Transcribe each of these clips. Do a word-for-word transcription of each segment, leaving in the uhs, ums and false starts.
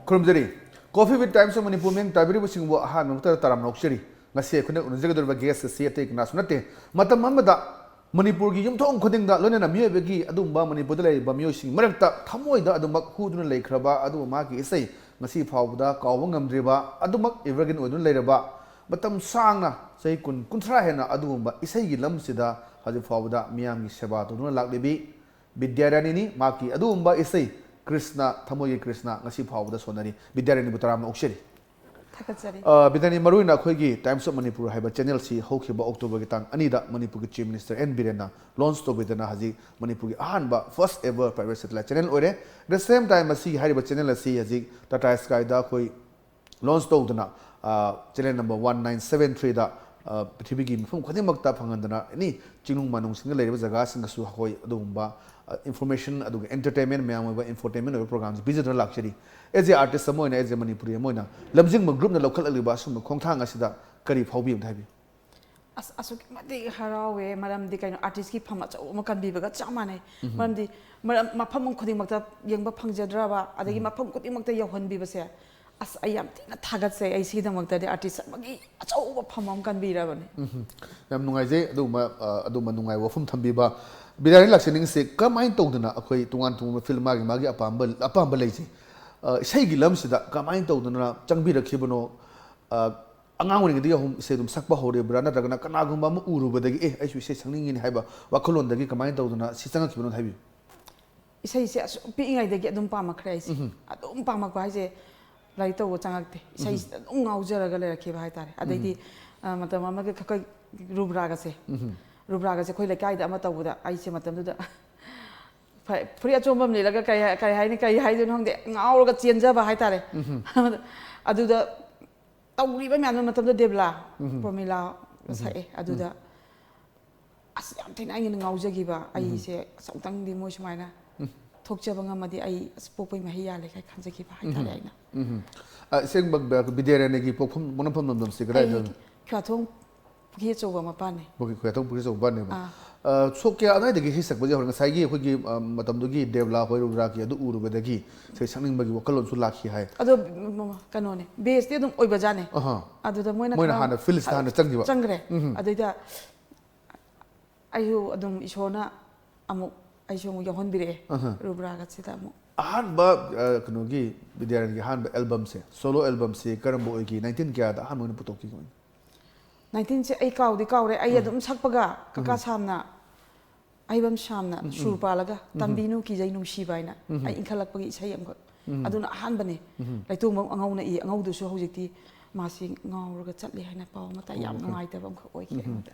ꯈꯨꯔꯨꯝꯖꯔꯤ꯫ Coffee with Times of Manipur ꯃꯤꯠꯌꯦꯡ ꯇꯥꯕꯤꯔꯤꯕꯁꯤꯡꯕꯨ ꯑꯍꯥꯟꯕ ꯃꯛꯇꯗ ꯇꯔꯥꯝꯅ ꯑꯣꯛꯆꯔꯤ꯫ ꯉꯁꯤ ꯑꯩꯈꯣꯏꯅ ꯎꯅꯖꯒꯗꯧꯔꯤꯕ guest ꯑꯁꯤ ꯑꯇꯩ ꯀꯅꯥꯁꯨ ꯅꯠꯇꯦ꯫ ꯃꯇꯝ ꯑꯃꯗ ꯃꯅꯤꯄꯨꯔꯒꯤ ꯌꯨꯝꯊꯣꯡ ꯈꯨꯗꯤꯡꯗ, ꯂꯣꯏꯅꯅ ꯃꯤꯑꯣꯏꯕꯒꯤ ꯑꯗꯨꯒꯨꯝꯕ ꯃꯅꯤꯄꯨꯔꯗ ꯂꯩꯔꯤꯕ ꯃꯤꯑꯣꯏꯁꯤꯡꯒꯤ ꯃꯔꯛꯇ ꯊꯃꯣꯏꯗ ꯑꯗꯨꯃꯛ ꯍꯨꯗꯨꯅ ꯂꯩꯈ꯭ꯔꯕ ꯑꯗꯨꯒꯨꯝꯕ ꯃꯍꯥꯛꯀꯤ ꯏꯁꯩ, ꯉꯁꯤ ꯐꯥꯎꯕꯗ ꯀꯥꯎꯕ ꯉꯝꯗ꯭ꯔꯤꯕ, ꯑꯗꯨꯃꯛ evergreen ꯑꯣꯏꯗꯨꯅ ꯂꯩꯔꯕ, ꯃꯇꯝ ꯁꯥꯡꯅ, ꯆꯍꯤ ꯀꯨꯟ, ꯀꯨꯟꯊ꯭ꯔꯥ ꯍꯦꯟꯅ ꯑꯗꯨꯒꯨꯝꯕ ꯏꯁꯩꯒꯤ ꯂꯝꯁꯤꯗ ꯍꯧꯖꯤꯛ ꯐꯥꯎꯕꯗ ꯃꯤꯌꯥꯝꯒꯤ ꯁꯦꯕꯥ ꯇꯧꯗꯨꯅ ꯂꯥꯛꯂꯤꯕꯤ ꯕꯤꯗ꯭ꯌꯥꯔꯥꯅꯤꯅꯤ꯫ ꯃꯍꯥꯛꯀꯤ ꯑꯗꯨꯒꯨꯝꯕ ꯏꯁꯩ ꯀ꯭ꯔꯤꯁꯅ, ꯊꯃꯣꯏꯒꯤ ꯀ꯭ꯔꯤꯁꯅ ꯉꯁꯤ ꯐꯥꯎꯕꯗ ꯁꯣꯟꯅꯔꯤ꯫ ꯕꯤꯗ꯭ꯌꯥꯔꯥꯅꯤꯕꯨ ꯇꯔꯥꯝꯅ ꯑꯣꯛꯆꯔꯤ꯫ ꯊꯥꯒꯠꯆꯔꯤ꯫ ꯑ, ꯕꯤꯗ꯭ꯌꯥꯔꯥꯅꯤ, ꯃꯔꯨꯑꯣꯏꯅ ꯑꯩꯈꯣꯏꯒꯤ Times of Manipur ꯍꯥꯏꯕ channel ꯁꯤ ꯍꯧꯈꯤꯕ October ꯒꯤ ꯇꯥꯡ ꯑꯅꯤꯗ ꯃꯅꯤꯄꯨꯔꯒꯤ Chief Minister ꯑꯦꯟ ꯕꯤꯔꯦꯟꯅ launch ꯇꯧꯕꯤꯗꯅ ꯍꯧꯖꯤꯛ ꯃꯅꯤꯄꯨꯔꯒꯤ ꯑꯍꯥꯟꯕ first ever private satellite channel ꯑꯣꯏꯔꯦ꯫ At the same time, ꯃꯁꯤꯒꯤ ꯍꯥꯏꯔꯤꯕ channel ꯑꯁꯤ ꯍꯧꯖꯤꯛ Tata Sky ꯗ ꯑꯩꯈꯣꯏ launch ꯇꯧꯗꯨꯅ, ꯑ, channel number one nine seven three ꯗ, ꯑ, ꯄ꯭ꯔꯤꯊꯤꯕꯤꯒꯤ ꯃꯐꯝ ꯈꯨꯗꯤꯡꯃꯛꯇ ꯐꯪꯍꯟꯗꯅ, any ꯆꯤꯡꯅꯨꯡ ꯃꯥꯅꯨꯡꯁꯤꯡꯗ ꯂꯩꯔꯤꯕ ꯖꯒꯥꯁꯤꯡꯗꯁꯨ ꯑꯩꯈꯣꯏ ꯑꯗꯨꯒꯨꯝꯕ, ꯑ, information ꯑꯗꯨꯒ entertainment, ꯃꯌꯥꯝ ꯑꯣꯏꯕ entertainment ꯑꯣꯏꯕ program ꯁꯤ ꯄꯤꯖꯗꯨꯅ ꯂꯥꯛꯆꯔꯤ꯫ As a artist ꯑꯃ ꯑꯣꯏꯅ, as a ꯃꯅꯤꯄꯨꯔꯤ ꯑꯃ ꯑꯣꯏꯅ, ꯂꯝꯖꯤꯡꯕ group ꯅ ꯂꯧꯈꯠꯂꯛꯂꯤꯕ ꯑꯁꯨꯝꯕ ꯈꯣꯡꯊꯥꯡ ꯑꯁꯤꯗ ꯀꯔꯤ ꯐꯥꯎꯕꯤ ꯑꯝꯇ ꯍꯥꯏꯕꯤꯌꯨ? ꯑꯁ, ꯑꯁꯨꯛꯀꯤ ꯃꯇꯤꯛ ꯍꯔꯥꯎꯋꯦ꯫ ꯃꯔꯝꯗꯤ ꯀꯩꯅꯣ, artist ꯀꯤ ꯐꯝ ꯑꯆꯧꯕ ꯑꯃ ꯀꯟꯕꯤꯕꯒ ꯆꯞ ꯃꯥꯟꯅꯩ꯫ ꯃꯔꯝꯗꯤ ꯃꯔꯝ, ꯃꯐꯝ ꯈꯨꯗꯤꯡꯃꯛꯇ ꯌꯦꯡꯕ ꯐꯪꯖꯗ꯭ꯔꯕ, ꯑꯗꯒꯤ ꯃꯐꯝ ꯈꯨꯗꯤꯡꯃꯛꯇ ꯌꯧꯍꯟꯕꯤꯕꯁꯦ, ꯑꯁ, ꯑꯩ ꯌꯥꯝ ꯊꯤꯅ ꯊꯥꯒꯠꯆꯩ꯫ ꯑꯩ ꯁꯤꯒꯤꯗꯃꯛꯇꯗꯤ artist ꯑꯃꯒꯤ ꯑꯆꯧꯕ ꯐꯝ ꯑꯃ ꯀꯟꯕꯤꯔꯕꯅꯤ꯫ ꯎꯝ, ꯌꯥꯝ ꯅꯨꯡꯉꯥꯏꯖꯩ ꯑꯗꯨꯒꯨꯝꯕ, ꯑ, ꯑꯗꯨꯒꯨꯝꯕ ꯅꯨꯡꯉꯥꯏꯕ ꯋꯥꯐꯝ ꯊꯝꯕꯤꯕ꯫ ꯕꯤꯗ꯭ꯌꯥꯔꯥꯅꯤ ꯂꯥꯛꯆꯅꯤꯡꯁꯦ, ꯀꯃꯥꯏꯅ ꯇꯧꯗꯅ ꯑꯩꯈꯣꯏ ꯇꯣꯉꯥꯟ ꯇꯣꯉꯥꯟꯕ field, ꯃꯥꯒꯤ ꯃꯥꯒꯤ ꯑꯄꯥꯝꯕ, ꯑꯄꯥꯝꯕ ꯂꯩꯖꯩ꯫ ꯑ, ꯏꯁꯩꯒꯤ ꯂꯝꯁꯤꯗ ꯀꯃꯥꯏꯅ ꯇꯧꯗꯅ ꯆꯪꯕꯤꯔꯛꯈꯤꯕꯅꯣ? ꯑ, ꯑꯉꯥꯡ ꯑꯣꯏꯔꯤꯉꯩꯗꯒꯤ ꯑꯍꯨꯝ ꯏꯁꯩ ꯑꯗꯨꯝ ꯁꯛꯄ ꯍꯧꯔꯤꯕ꯭ꯔꯥ, ꯅꯠꯇ꯭ꯔꯒꯅ ꯀꯅꯥꯒꯨꯝꯕ ꯑꯃ ꯎꯔꯨꯕꯗꯒꯤ, "ꯑꯦ, ꯑꯩꯁꯨ ꯏꯁꯩ ꯁꯛꯅꯤꯡꯉꯤꯅꯦ" ꯍꯥꯏꯕ ꯋꯥꯈꯜꯂꯣꯟꯗꯒꯤ ꯀꯃꯥꯏꯅ ꯇꯧꯗꯅ ꯁꯤ ꯆꯪꯉꯛꯈꯤꯕꯅꯣ ꯍꯥꯏꯕꯤꯌꯨ꯫ ꯏꯁꯩꯁꯦ ꯑꯁꯨꯛ ꯄꯤꯛꯏꯉꯩꯗꯒꯤ ꯑꯗꯨꯝ ꯄꯥꯝꯃꯛꯈ꯭ꯔꯦ ꯑꯩꯁꯦ꯫ ꯑꯗꯨꯝ ꯄꯥꯝꯃꯛꯄ ꯍꯥꯏꯁꯦ, ꯂꯥꯏꯔꯤꯛ ꯇꯧꯕ ꯆꯪꯉꯛꯇꯦ꯫ ꯏꯁꯩꯁꯤꯗ ꯑꯗꯨꯝ ꯉꯥꯎꯖꯔꯒ ꯂꯩꯔꯛꯈꯤꯕ ꯍꯥꯏꯇꯥꯔꯦ꯫ ꯑꯗꯩꯗꯤ, ꯑ, ꯃꯇꯝ ꯑꯃꯒ ꯑꯩꯈꯣꯏ ꯔꯨꯕ꯭ꯔꯥꯒꯁꯦ, ꯔꯨꯕ꯭ꯔꯥꯒꯁꯦ ꯑꯩꯈꯣꯏ ꯂꯩꯀꯥꯏꯗ ꯑꯃ ꯇꯧꯕꯗ, ꯑꯩꯁꯦ ꯃꯇꯝꯗꯨꯗ ꯐ-, ꯐꯨꯔꯤꯠ ꯑꯆꯣꯝꯕ ꯑꯃ ꯂꯤꯠꯂꯒ ꯀꯩ ꯍꯥꯏ-, ꯀꯩ ꯍꯥꯏꯅꯤ, ꯀꯩ ꯍꯥꯏꯗꯣꯏꯅꯣ ꯈꯪꯗꯦ, ꯉꯥꯎꯔꯒ ꯆꯦꯟꯖꯕ ꯍꯥꯏꯇꯥꯔꯦ꯫ ꯑꯗꯨꯗ ꯇꯧꯔꯤꯕ ꯃꯌꯥꯝꯗꯣ, ꯃꯇꯝꯗꯨꯗ ꯗꯦꯕꯂꯥ, ꯄ꯭ꯔꯣꯃꯤꯂꯥ ꯁꯛꯑꯦ꯫ ꯑꯗꯨꯗ ꯑꯁ, ꯌꯥꯝ ꯊꯤꯅ ꯑꯩꯅ ꯉꯥꯎꯖꯈꯤꯕ꯫ ꯑꯩꯁꯦ ꯑꯁ, ꯑꯃꯨꯛꯇꯪꯗꯤ ꯃꯣꯏ ꯁꯨꯃꯥꯏꯅ ꯊꯣꯛꯆꯕ ꯉꯝꯃꯗꯤ ꯑꯩ ꯑꯁ, ꯄꯣꯛꯄꯩ ꯃꯍꯩ ꯌꯥꯜꯂꯦ ꯀꯥꯏ ꯈꯟꯖꯈꯤꯕ ꯍꯥꯏꯇꯥꯔꯦ ꯑꯩꯅ꯫ ꯎꯝ꯫ ꯑ, ꯑꯁꯦꯡꯕ ꯕ-, ꯕꯤꯗ꯭ꯌꯥꯔꯥꯅꯤꯒꯤ ꯄꯣꯛꯐꯝ, ꯄꯣꯛꯅꯐꯝ ꯂꯝꯗꯝꯁꯤ ꯀꯗꯥꯏꯗ? ꯑꯩ ꯈ꯭ꯋꯥꯊꯣꯡ ꯄꯨꯈ꯭ꯔꯤ ꯑꯆꯧꯕ ꯃꯄꯥꯟꯅꯦ꯫ ꯄꯨꯈ꯭ꯔꯤ ꯈꯣꯌꯥꯊꯣꯡ ꯄꯨꯈ꯭ꯔꯤ ꯑꯆꯧꯕ ꯃꯄꯥꯟꯅꯦꯕ꯫ ꯑꯥ꯫ ꯑ, ꯁꯣꯛ ꯀꯌꯥ ꯑꯗꯨꯋꯥꯏꯗꯒꯤ ꯏꯁꯩ ꯁꯛꯄꯁꯦ ꯍꯧꯔꯦ? ꯉꯁꯥꯏꯒꯤ ꯑꯩꯈꯣꯏꯒꯤ ꯑ, ꯃꯇꯝꯗꯨꯒꯤ ꯗꯦꯕꯂꯥ ꯍꯣꯏ ꯔꯨꯗ꯭ꯔꯥꯒꯤ ꯑꯗꯨ ꯎꯔꯨꯕꯗꯒꯤ ꯏꯁꯩ ꯁꯛꯅꯤꯡꯕꯒꯤ ꯋꯥꯈꯜꯂꯣꯟꯁꯨ ꯂꯥꯛꯈꯤ ꯍꯥꯏ꯫ ꯑꯗꯣ ꯎꯝ, ꯀꯩꯅꯣꯅꯦ, ꯕꯦꯁꯇꯤ ꯑꯗꯨꯝ ꯑꯣꯏꯕꯖꯥꯠꯅꯦ꯫ ꯑꯍꯥ꯫ ꯑꯗꯨꯗ ꯃꯣꯏꯅ ꯃꯣꯏꯅ ꯈꯔ ꯍꯥꯟꯅ ꯐꯤꯜꯁꯤꯗ ꯍꯥꯟꯅ ꯆꯪꯈꯤꯕ꯫ ꯆꯪꯈ꯭ꯔꯦ꯫ ꯎꯝ꯫ ꯑꯗꯩꯗ ꯑꯩꯁꯨ ꯑꯗꯨꯝ ꯏꯁꯣꯔꯅ ꯑꯃꯨꯛ ꯑꯩꯁꯨ ꯑꯃꯨꯛ ꯌꯥꯎꯍꯟꯕꯤꯔꯛꯑꯦ ꯑꯍꯥ꯫ ꯔꯨꯕ꯭ꯔꯥꯒꯁꯤꯗ ꯑꯃꯨꯛ꯫ ꯑꯍꯥꯟꯕ ꯑ, ꯀꯩꯅꯣꯒꯤ ꯕꯤꯗ꯭ꯌꯥꯔꯥꯅꯤꯒꯤ ꯑꯍꯥꯟꯕ ꯑꯦꯜꯕꯝꯁꯦ, ꯁꯣꯂꯣ ꯑꯦꯜꯕꯝꯁꯦ ꯀꯔꯝꯕ ꯑꯣꯏꯈꯤ? ꯅꯥꯏꯟꯇꯤꯟ ꯀꯌꯥꯗ ꯑꯍꯥꯟꯕ ꯑꯣꯏꯅ ꯄꯨꯊꯣꯛꯈꯤꯕ? ꯅꯥꯏꯟꯇꯤꯟꯁꯦ ꯑꯩ ꯀꯥꯎꯗꯤ ꯀꯥꯎꯔꯦ꯫ ꯑꯩ ꯑꯗꯨꯝ ꯁꯛꯄꯒ ꯀꯀꯥ ꯁꯥꯝꯅ, ꯑꯍꯩꯕꯝ ꯁꯥꯝꯅ ꯁꯨꯔ ꯄꯥꯜꯂꯒ "ꯇꯝꯕꯤꯅꯨ ꯀꯤꯖꯩ ꯅꯨꯡꯁꯤꯕ" ꯍꯥꯏꯅ ꯎꯝ꯫ ꯑꯩ ꯏꯟꯈꯠꯂꯛꯄꯒꯤ ꯏꯁꯩ ꯑꯃꯈꯛ꯫ ꯎꯝ꯫ ꯑꯗꯨꯅ ꯑꯍꯥꯟꯕꯅꯦ꯫ ꯎꯝ꯫ ꯂꯩꯇꯣꯡꯕꯝ ꯑꯉꯧꯅ ꯏ, ꯑꯉꯧꯗꯨꯁꯨ ꯍꯧꯖꯤꯛꯇꯤ ꯃꯥꯁꯤ ꯉꯥꯎꯔꯒ ꯆꯠꯂꯦ ꯍꯥꯏꯅ ꯄꯥꯎ ꯑꯃ ꯇꯥꯏ꯫ ꯌꯥꯝ ꯎꯝ꯫ ꯅꯨꯡꯉꯥꯏꯇꯕ ꯑꯃꯈꯛ ꯑꯣꯏꯈꯤ ꯎꯝ꯫ ꯑꯩꯉꯣꯟꯗ꯫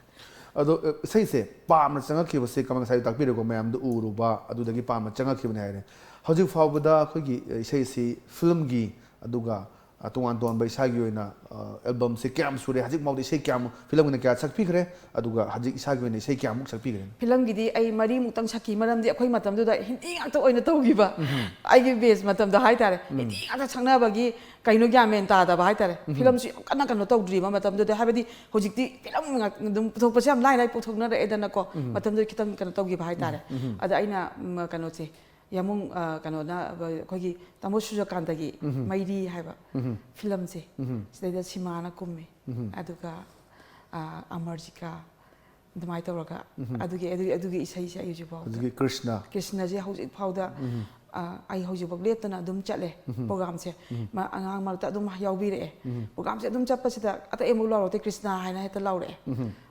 ꯑꯗꯣ ꯑ, ꯏꯁꯩꯁꯦ ꯄꯥꯝꯅ ꯆꯪꯉꯛꯈꯤꯕꯁꯦ ꯀꯃꯥꯏ? ꯉꯁꯥꯏ ꯇꯥꯛꯄꯤꯔꯦꯀꯣ, ꯃꯌꯥꯝꯗꯣ ꯎꯔꯨꯕ ꯑꯗꯨꯗꯒꯤ ꯄꯥꯝꯅ ꯆꯪꯉꯛꯈꯤꯕꯅꯦ ꯍꯥꯏꯔꯦ꯫ ꯍꯧꯖꯤꯛ ꯐꯥꯎꯕꯗ ꯑꯩꯈꯣꯏꯒꯤ ꯑ, ꯏꯁꯩꯁꯤ ꯐꯤꯂꯝꯒꯤ ꯑꯗꯨꯒ ꯑ, ꯇꯣꯉꯥꯟ ꯇꯣꯉꯥꯟꯕ ꯏꯁꯥꯒꯤ ꯑꯣꯏꯅ ꯑ, ꯑꯦꯜꯕꯝꯁꯦ ꯀꯌꯥꯝ ꯁꯨꯔꯦ? ꯍꯧꯖꯤꯛ ꯐꯥꯎꯗ ꯏꯁꯩ ꯀꯌꯥꯃꯨꯛ, ꯐꯤꯂꯝꯒꯤꯅ ꯀꯌꯥ ꯁꯛꯄꯤꯈ꯭ꯔꯦ? ꯑꯗꯨꯒ ꯍꯧꯖꯤꯛ ꯏꯁꯥꯒꯤ ꯑꯣꯏꯅ ꯏꯁꯩ ꯀꯌꯥꯃꯨꯛ ꯁꯛꯄꯤꯈ꯭ꯔꯦ? ꯐꯤꯂꯝꯒꯤꯗꯤ ꯑꯩ ꯃꯔꯤꯃꯨꯛꯇꯪ ꯁꯛꯈꯤ, ꯃꯔꯝꯗꯤ ꯑꯩꯈꯣꯏ ꯃꯇꯝꯗꯨꯗ ꯍꯤꯟꯗꯤ ꯉꯥꯛꯇ ꯑꯣꯏꯅ ꯇꯧꯈꯤꯕ꯫ ꯑꯩꯒꯤ ꯕꯦꯁ ꯃꯇꯝꯗ ꯍꯥꯏꯇꯥꯔꯦ꯫ ꯍꯤꯟꯗꯤ ꯉꯥꯛꯇ ꯁꯛꯅꯕꯒꯤ ꯀꯩꯅꯣ ꯒ꯭ꯌꯥꯟ ꯃꯦꯟ ꯇꯥꯗꯕ ꯍꯥꯏꯇꯥꯔꯦ꯫ ꯐꯤꯂꯝꯁꯨ ꯌꯥꯝ ꯀꯟꯅ ꯀꯩꯅꯣ ꯇꯧꯗ꯭ꯔꯤꯕ ꯃꯇꯝꯗꯨꯗ, ꯍꯥꯏꯕꯗꯤ ꯍꯧꯖꯤꯛꯇꯤ ꯐꯤꯂꯝ ꯉꯥꯛ-, ꯑꯗꯨꯝ ꯄꯨꯊꯣꯛꯄꯁꯦ ꯌꯥꯝ ꯂꯥꯏ ꯂꯥꯏ ꯄꯨꯊꯣꯛꯅꯔꯛꯑꯦꯗꯅꯀꯣ꯫ ꯃꯇꯝꯗꯨꯗ ꯈꯤꯇꯪ ꯀꯩꯅꯣ ꯇꯧꯈꯤꯕ ꯍꯥꯏꯇꯥꯔꯦ꯫ ꯑꯗ ꯑꯩꯅ ꯎꯝ, ꯀꯩꯅꯣꯁꯦ, ꯌꯥꯃꯨꯡ ꯑ, ꯀꯩꯅꯣꯅ ꯑꯩꯈꯣꯏꯒꯤ ꯇꯥꯃꯣ ꯁꯨꯔꯖꯀꯥꯟꯇꯒꯤ ꯃꯩꯔꯤ ꯍꯥꯏꯕ ꯐꯤꯂꯝꯁꯦ, ꯁꯤꯗꯩꯗ ꯁꯤꯃꯥꯅ ꯀꯨꯝꯃꯦ꯫ ꯑꯗꯨꯒ ꯑ, ꯑꯃꯔꯖꯤꯀꯥ, ꯑꯗꯨꯃꯥꯏꯅ ꯇꯧꯔꯒ ꯑꯗꯨꯒꯤ, ꯑꯗꯨꯒꯤ, ꯑꯗꯨꯒꯤ ꯏꯁꯩꯁꯦ ꯑꯩ ꯍꯧꯖꯤꯛ ꯐꯥꯎꯗ, ꯍꯧꯖꯤꯛꯀꯤ ꯀ꯭ꯔꯤꯁꯅ꯫ ꯀ꯭ꯔꯤꯁꯅꯁꯦ ꯍꯧꯖꯤꯛ ꯐꯥꯎꯗ ꯑ, ꯑꯩ ꯍꯧꯖꯤꯛꯐꯥꯎ ꯂꯦꯞꯇꯅ ꯑꯗꯨꯝ ꯆꯠꯂꯦ ꯄ꯭ꯔꯣꯒꯥꯝꯁꯦ꯫ ꯃ-, ꯑꯉꯥꯡ ꯃꯔꯛꯇ ꯑꯗꯨꯝ ꯌꯥꯎꯕꯤꯔꯛꯑꯦ꯫ ꯄ꯭ꯔꯣꯒꯥꯝꯁꯦ ꯑꯗꯨꯝ ꯆꯠꯄꯁꯤꯗ ꯑꯇꯩ ꯑꯃꯨꯛ ꯂꯥꯎꯔꯛꯇꯦ, ꯀ꯭ꯔꯤꯁꯅ ꯍꯥꯏꯅ ꯍꯦꯛꯇ ꯂꯥꯎꯔꯛꯑꯦ꯫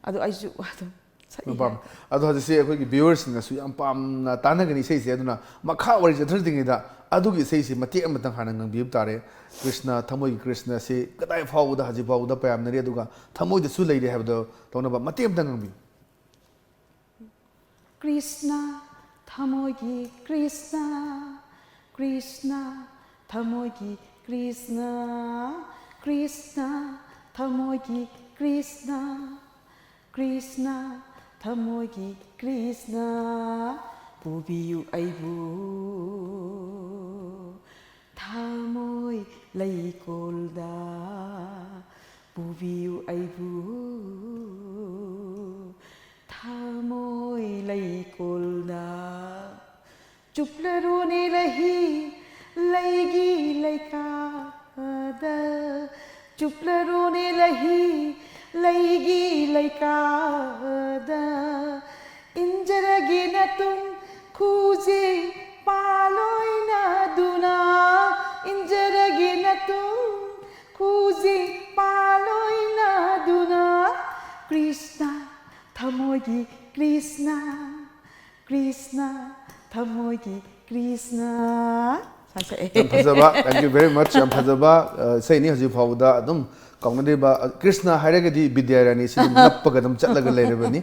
ꯑꯗꯣ ꯑꯩꯁꯨ ꯑꯗꯨꯝ ꯁꯛꯏ꯫ ꯃꯄꯥꯝ-, ꯑꯗꯣ ꯍꯧꯖꯤꯛꯁꯦ ꯑꯩꯈꯣꯏꯒꯤ ꯚ꯭ꯌꯨꯋꯔꯁꯤꯡꯅꯁꯨ ꯌꯥꯝ ꯄꯥꯝꯅ ꯇꯥꯟꯅꯒꯅꯤ ꯏꯁꯩꯁꯦ꯫ ꯑꯗꯨꯅ ꯃꯈꯥ ꯋꯥꯔꯤ ꯆꯠꯊꯗ꯭ꯔꯤꯉꯩꯗ ꯑꯗꯨꯒꯤ ꯏꯁꯩꯁꯤ ꯃꯇꯦꯛ ꯑꯃꯇꯪ ꯍꯥꯟꯅ ꯉꯪꯕꯤꯕ ꯇꯥꯔꯦ꯫ ꯀ꯭ꯔꯤꯁꯅ, ꯊꯃꯣꯏꯒꯤ ꯀ꯭ꯔꯤꯁꯅꯁꯤ ꯀꯗꯥꯏ ꯐꯥꯎꯕꯗ, ꯍꯧꯖꯤꯛ ꯐꯥꯎꯕꯗ ꯄꯌꯥꯝꯅꯔꯤ, ꯑꯗꯨꯒ ꯊꯃꯣꯏꯗꯁꯨ ꯂꯩꯔꯤ ꯍꯥꯏꯕꯗꯣ ꯇꯧꯅꯕ ꯃꯇꯦꯛ ꯑꯃꯇꯪ ꯉꯪꯕꯤꯌꯨ꯫ ꯀ꯭ꯔꯤꯁꯅ, ꯊꯃꯣꯏꯒꯤ ꯀ꯭ꯔꯤꯁꯅ, ꯀ꯭ꯔꯤꯁꯅ, ꯊꯃꯣꯏꯒꯤ ꯀ꯭ꯔꯤꯁꯅ, ꯀ꯭ꯔꯤꯁꯅ, ꯊꯃꯣꯏꯒꯤ ꯀ꯭ꯔꯤꯁꯅ, ꯀ꯭ꯔꯤꯁꯅ, ꯊꯃꯣꯏꯒꯤ ꯀ꯭ꯔꯤꯁꯅ, ꯄꯨꯕꯤꯌꯨ ꯑꯩꯕꯨ ꯊꯃꯣꯏ ꯂꯩꯀꯣꯜꯗ, ꯄꯨꯕꯤꯌꯨ ꯑꯩꯕꯨ꯫ ꯊꯃꯣꯏ ꯂꯩꯀꯣꯜꯗ ꯆꯨꯞꯂꯔꯣꯅꯦ ꯂꯩꯍꯤ ꯂꯩꯒꯤ ꯂꯩꯀꯥꯗ, ꯆꯨꯞꯂꯔꯣꯅꯦ ꯂꯩꯍꯤ ꯂꯩꯒꯤ ꯂꯩꯀꯥꯗ, ꯏꯟꯖꯔꯒꯦ ꯅꯇꯨꯡ ꯈꯨꯖꯤꯡ ꯄꯥꯜꯂꯣꯏꯅꯗꯨꯅ, ꯏꯟꯖꯔꯒꯦ ꯅꯇꯨꯡ ꯈꯨꯖꯤꯡ ꯄꯥꯜꯂꯣꯏꯅꯗꯨꯅ, ꯀ꯭ꯔꯤꯁꯅ ꯊꯃꯣꯏꯒꯤ ꯀ꯭ꯔꯤꯁꯅ, ꯀ꯭ꯔꯤꯁꯅ ꯊꯃꯣꯏꯒꯤ ꯀ꯭ꯔꯤꯁꯅ꯫ ꯁꯨꯃꯥꯏꯅ ꯁꯛꯑꯦ꯫ ꯌꯥꯝ ꯐꯖꯕ, thank you very much꯫ ꯌꯥꯝ ꯐꯖꯕ, ꯑ, ꯏꯁꯩꯅꯤ꯫ ꯍꯧꯖꯤꯛ ꯐꯥꯎꯕꯗ ꯑꯗꯨꯝ ꯀꯥꯎꯅꯗ꯭ꯔꯤꯕ, ꯑ, ꯀ꯭ꯔꯤꯁꯅ ꯍꯥꯏꯔꯒꯗꯤ ꯕꯤꯗ꯭ꯌꯥꯔꯥꯅꯤ ꯁꯤ ꯑꯗꯨꯝ ꯅꯞꯄꯒ ꯑꯗꯨꯝ ꯆꯠꯂꯒ ꯂꯩꯔꯕꯅꯤ꯫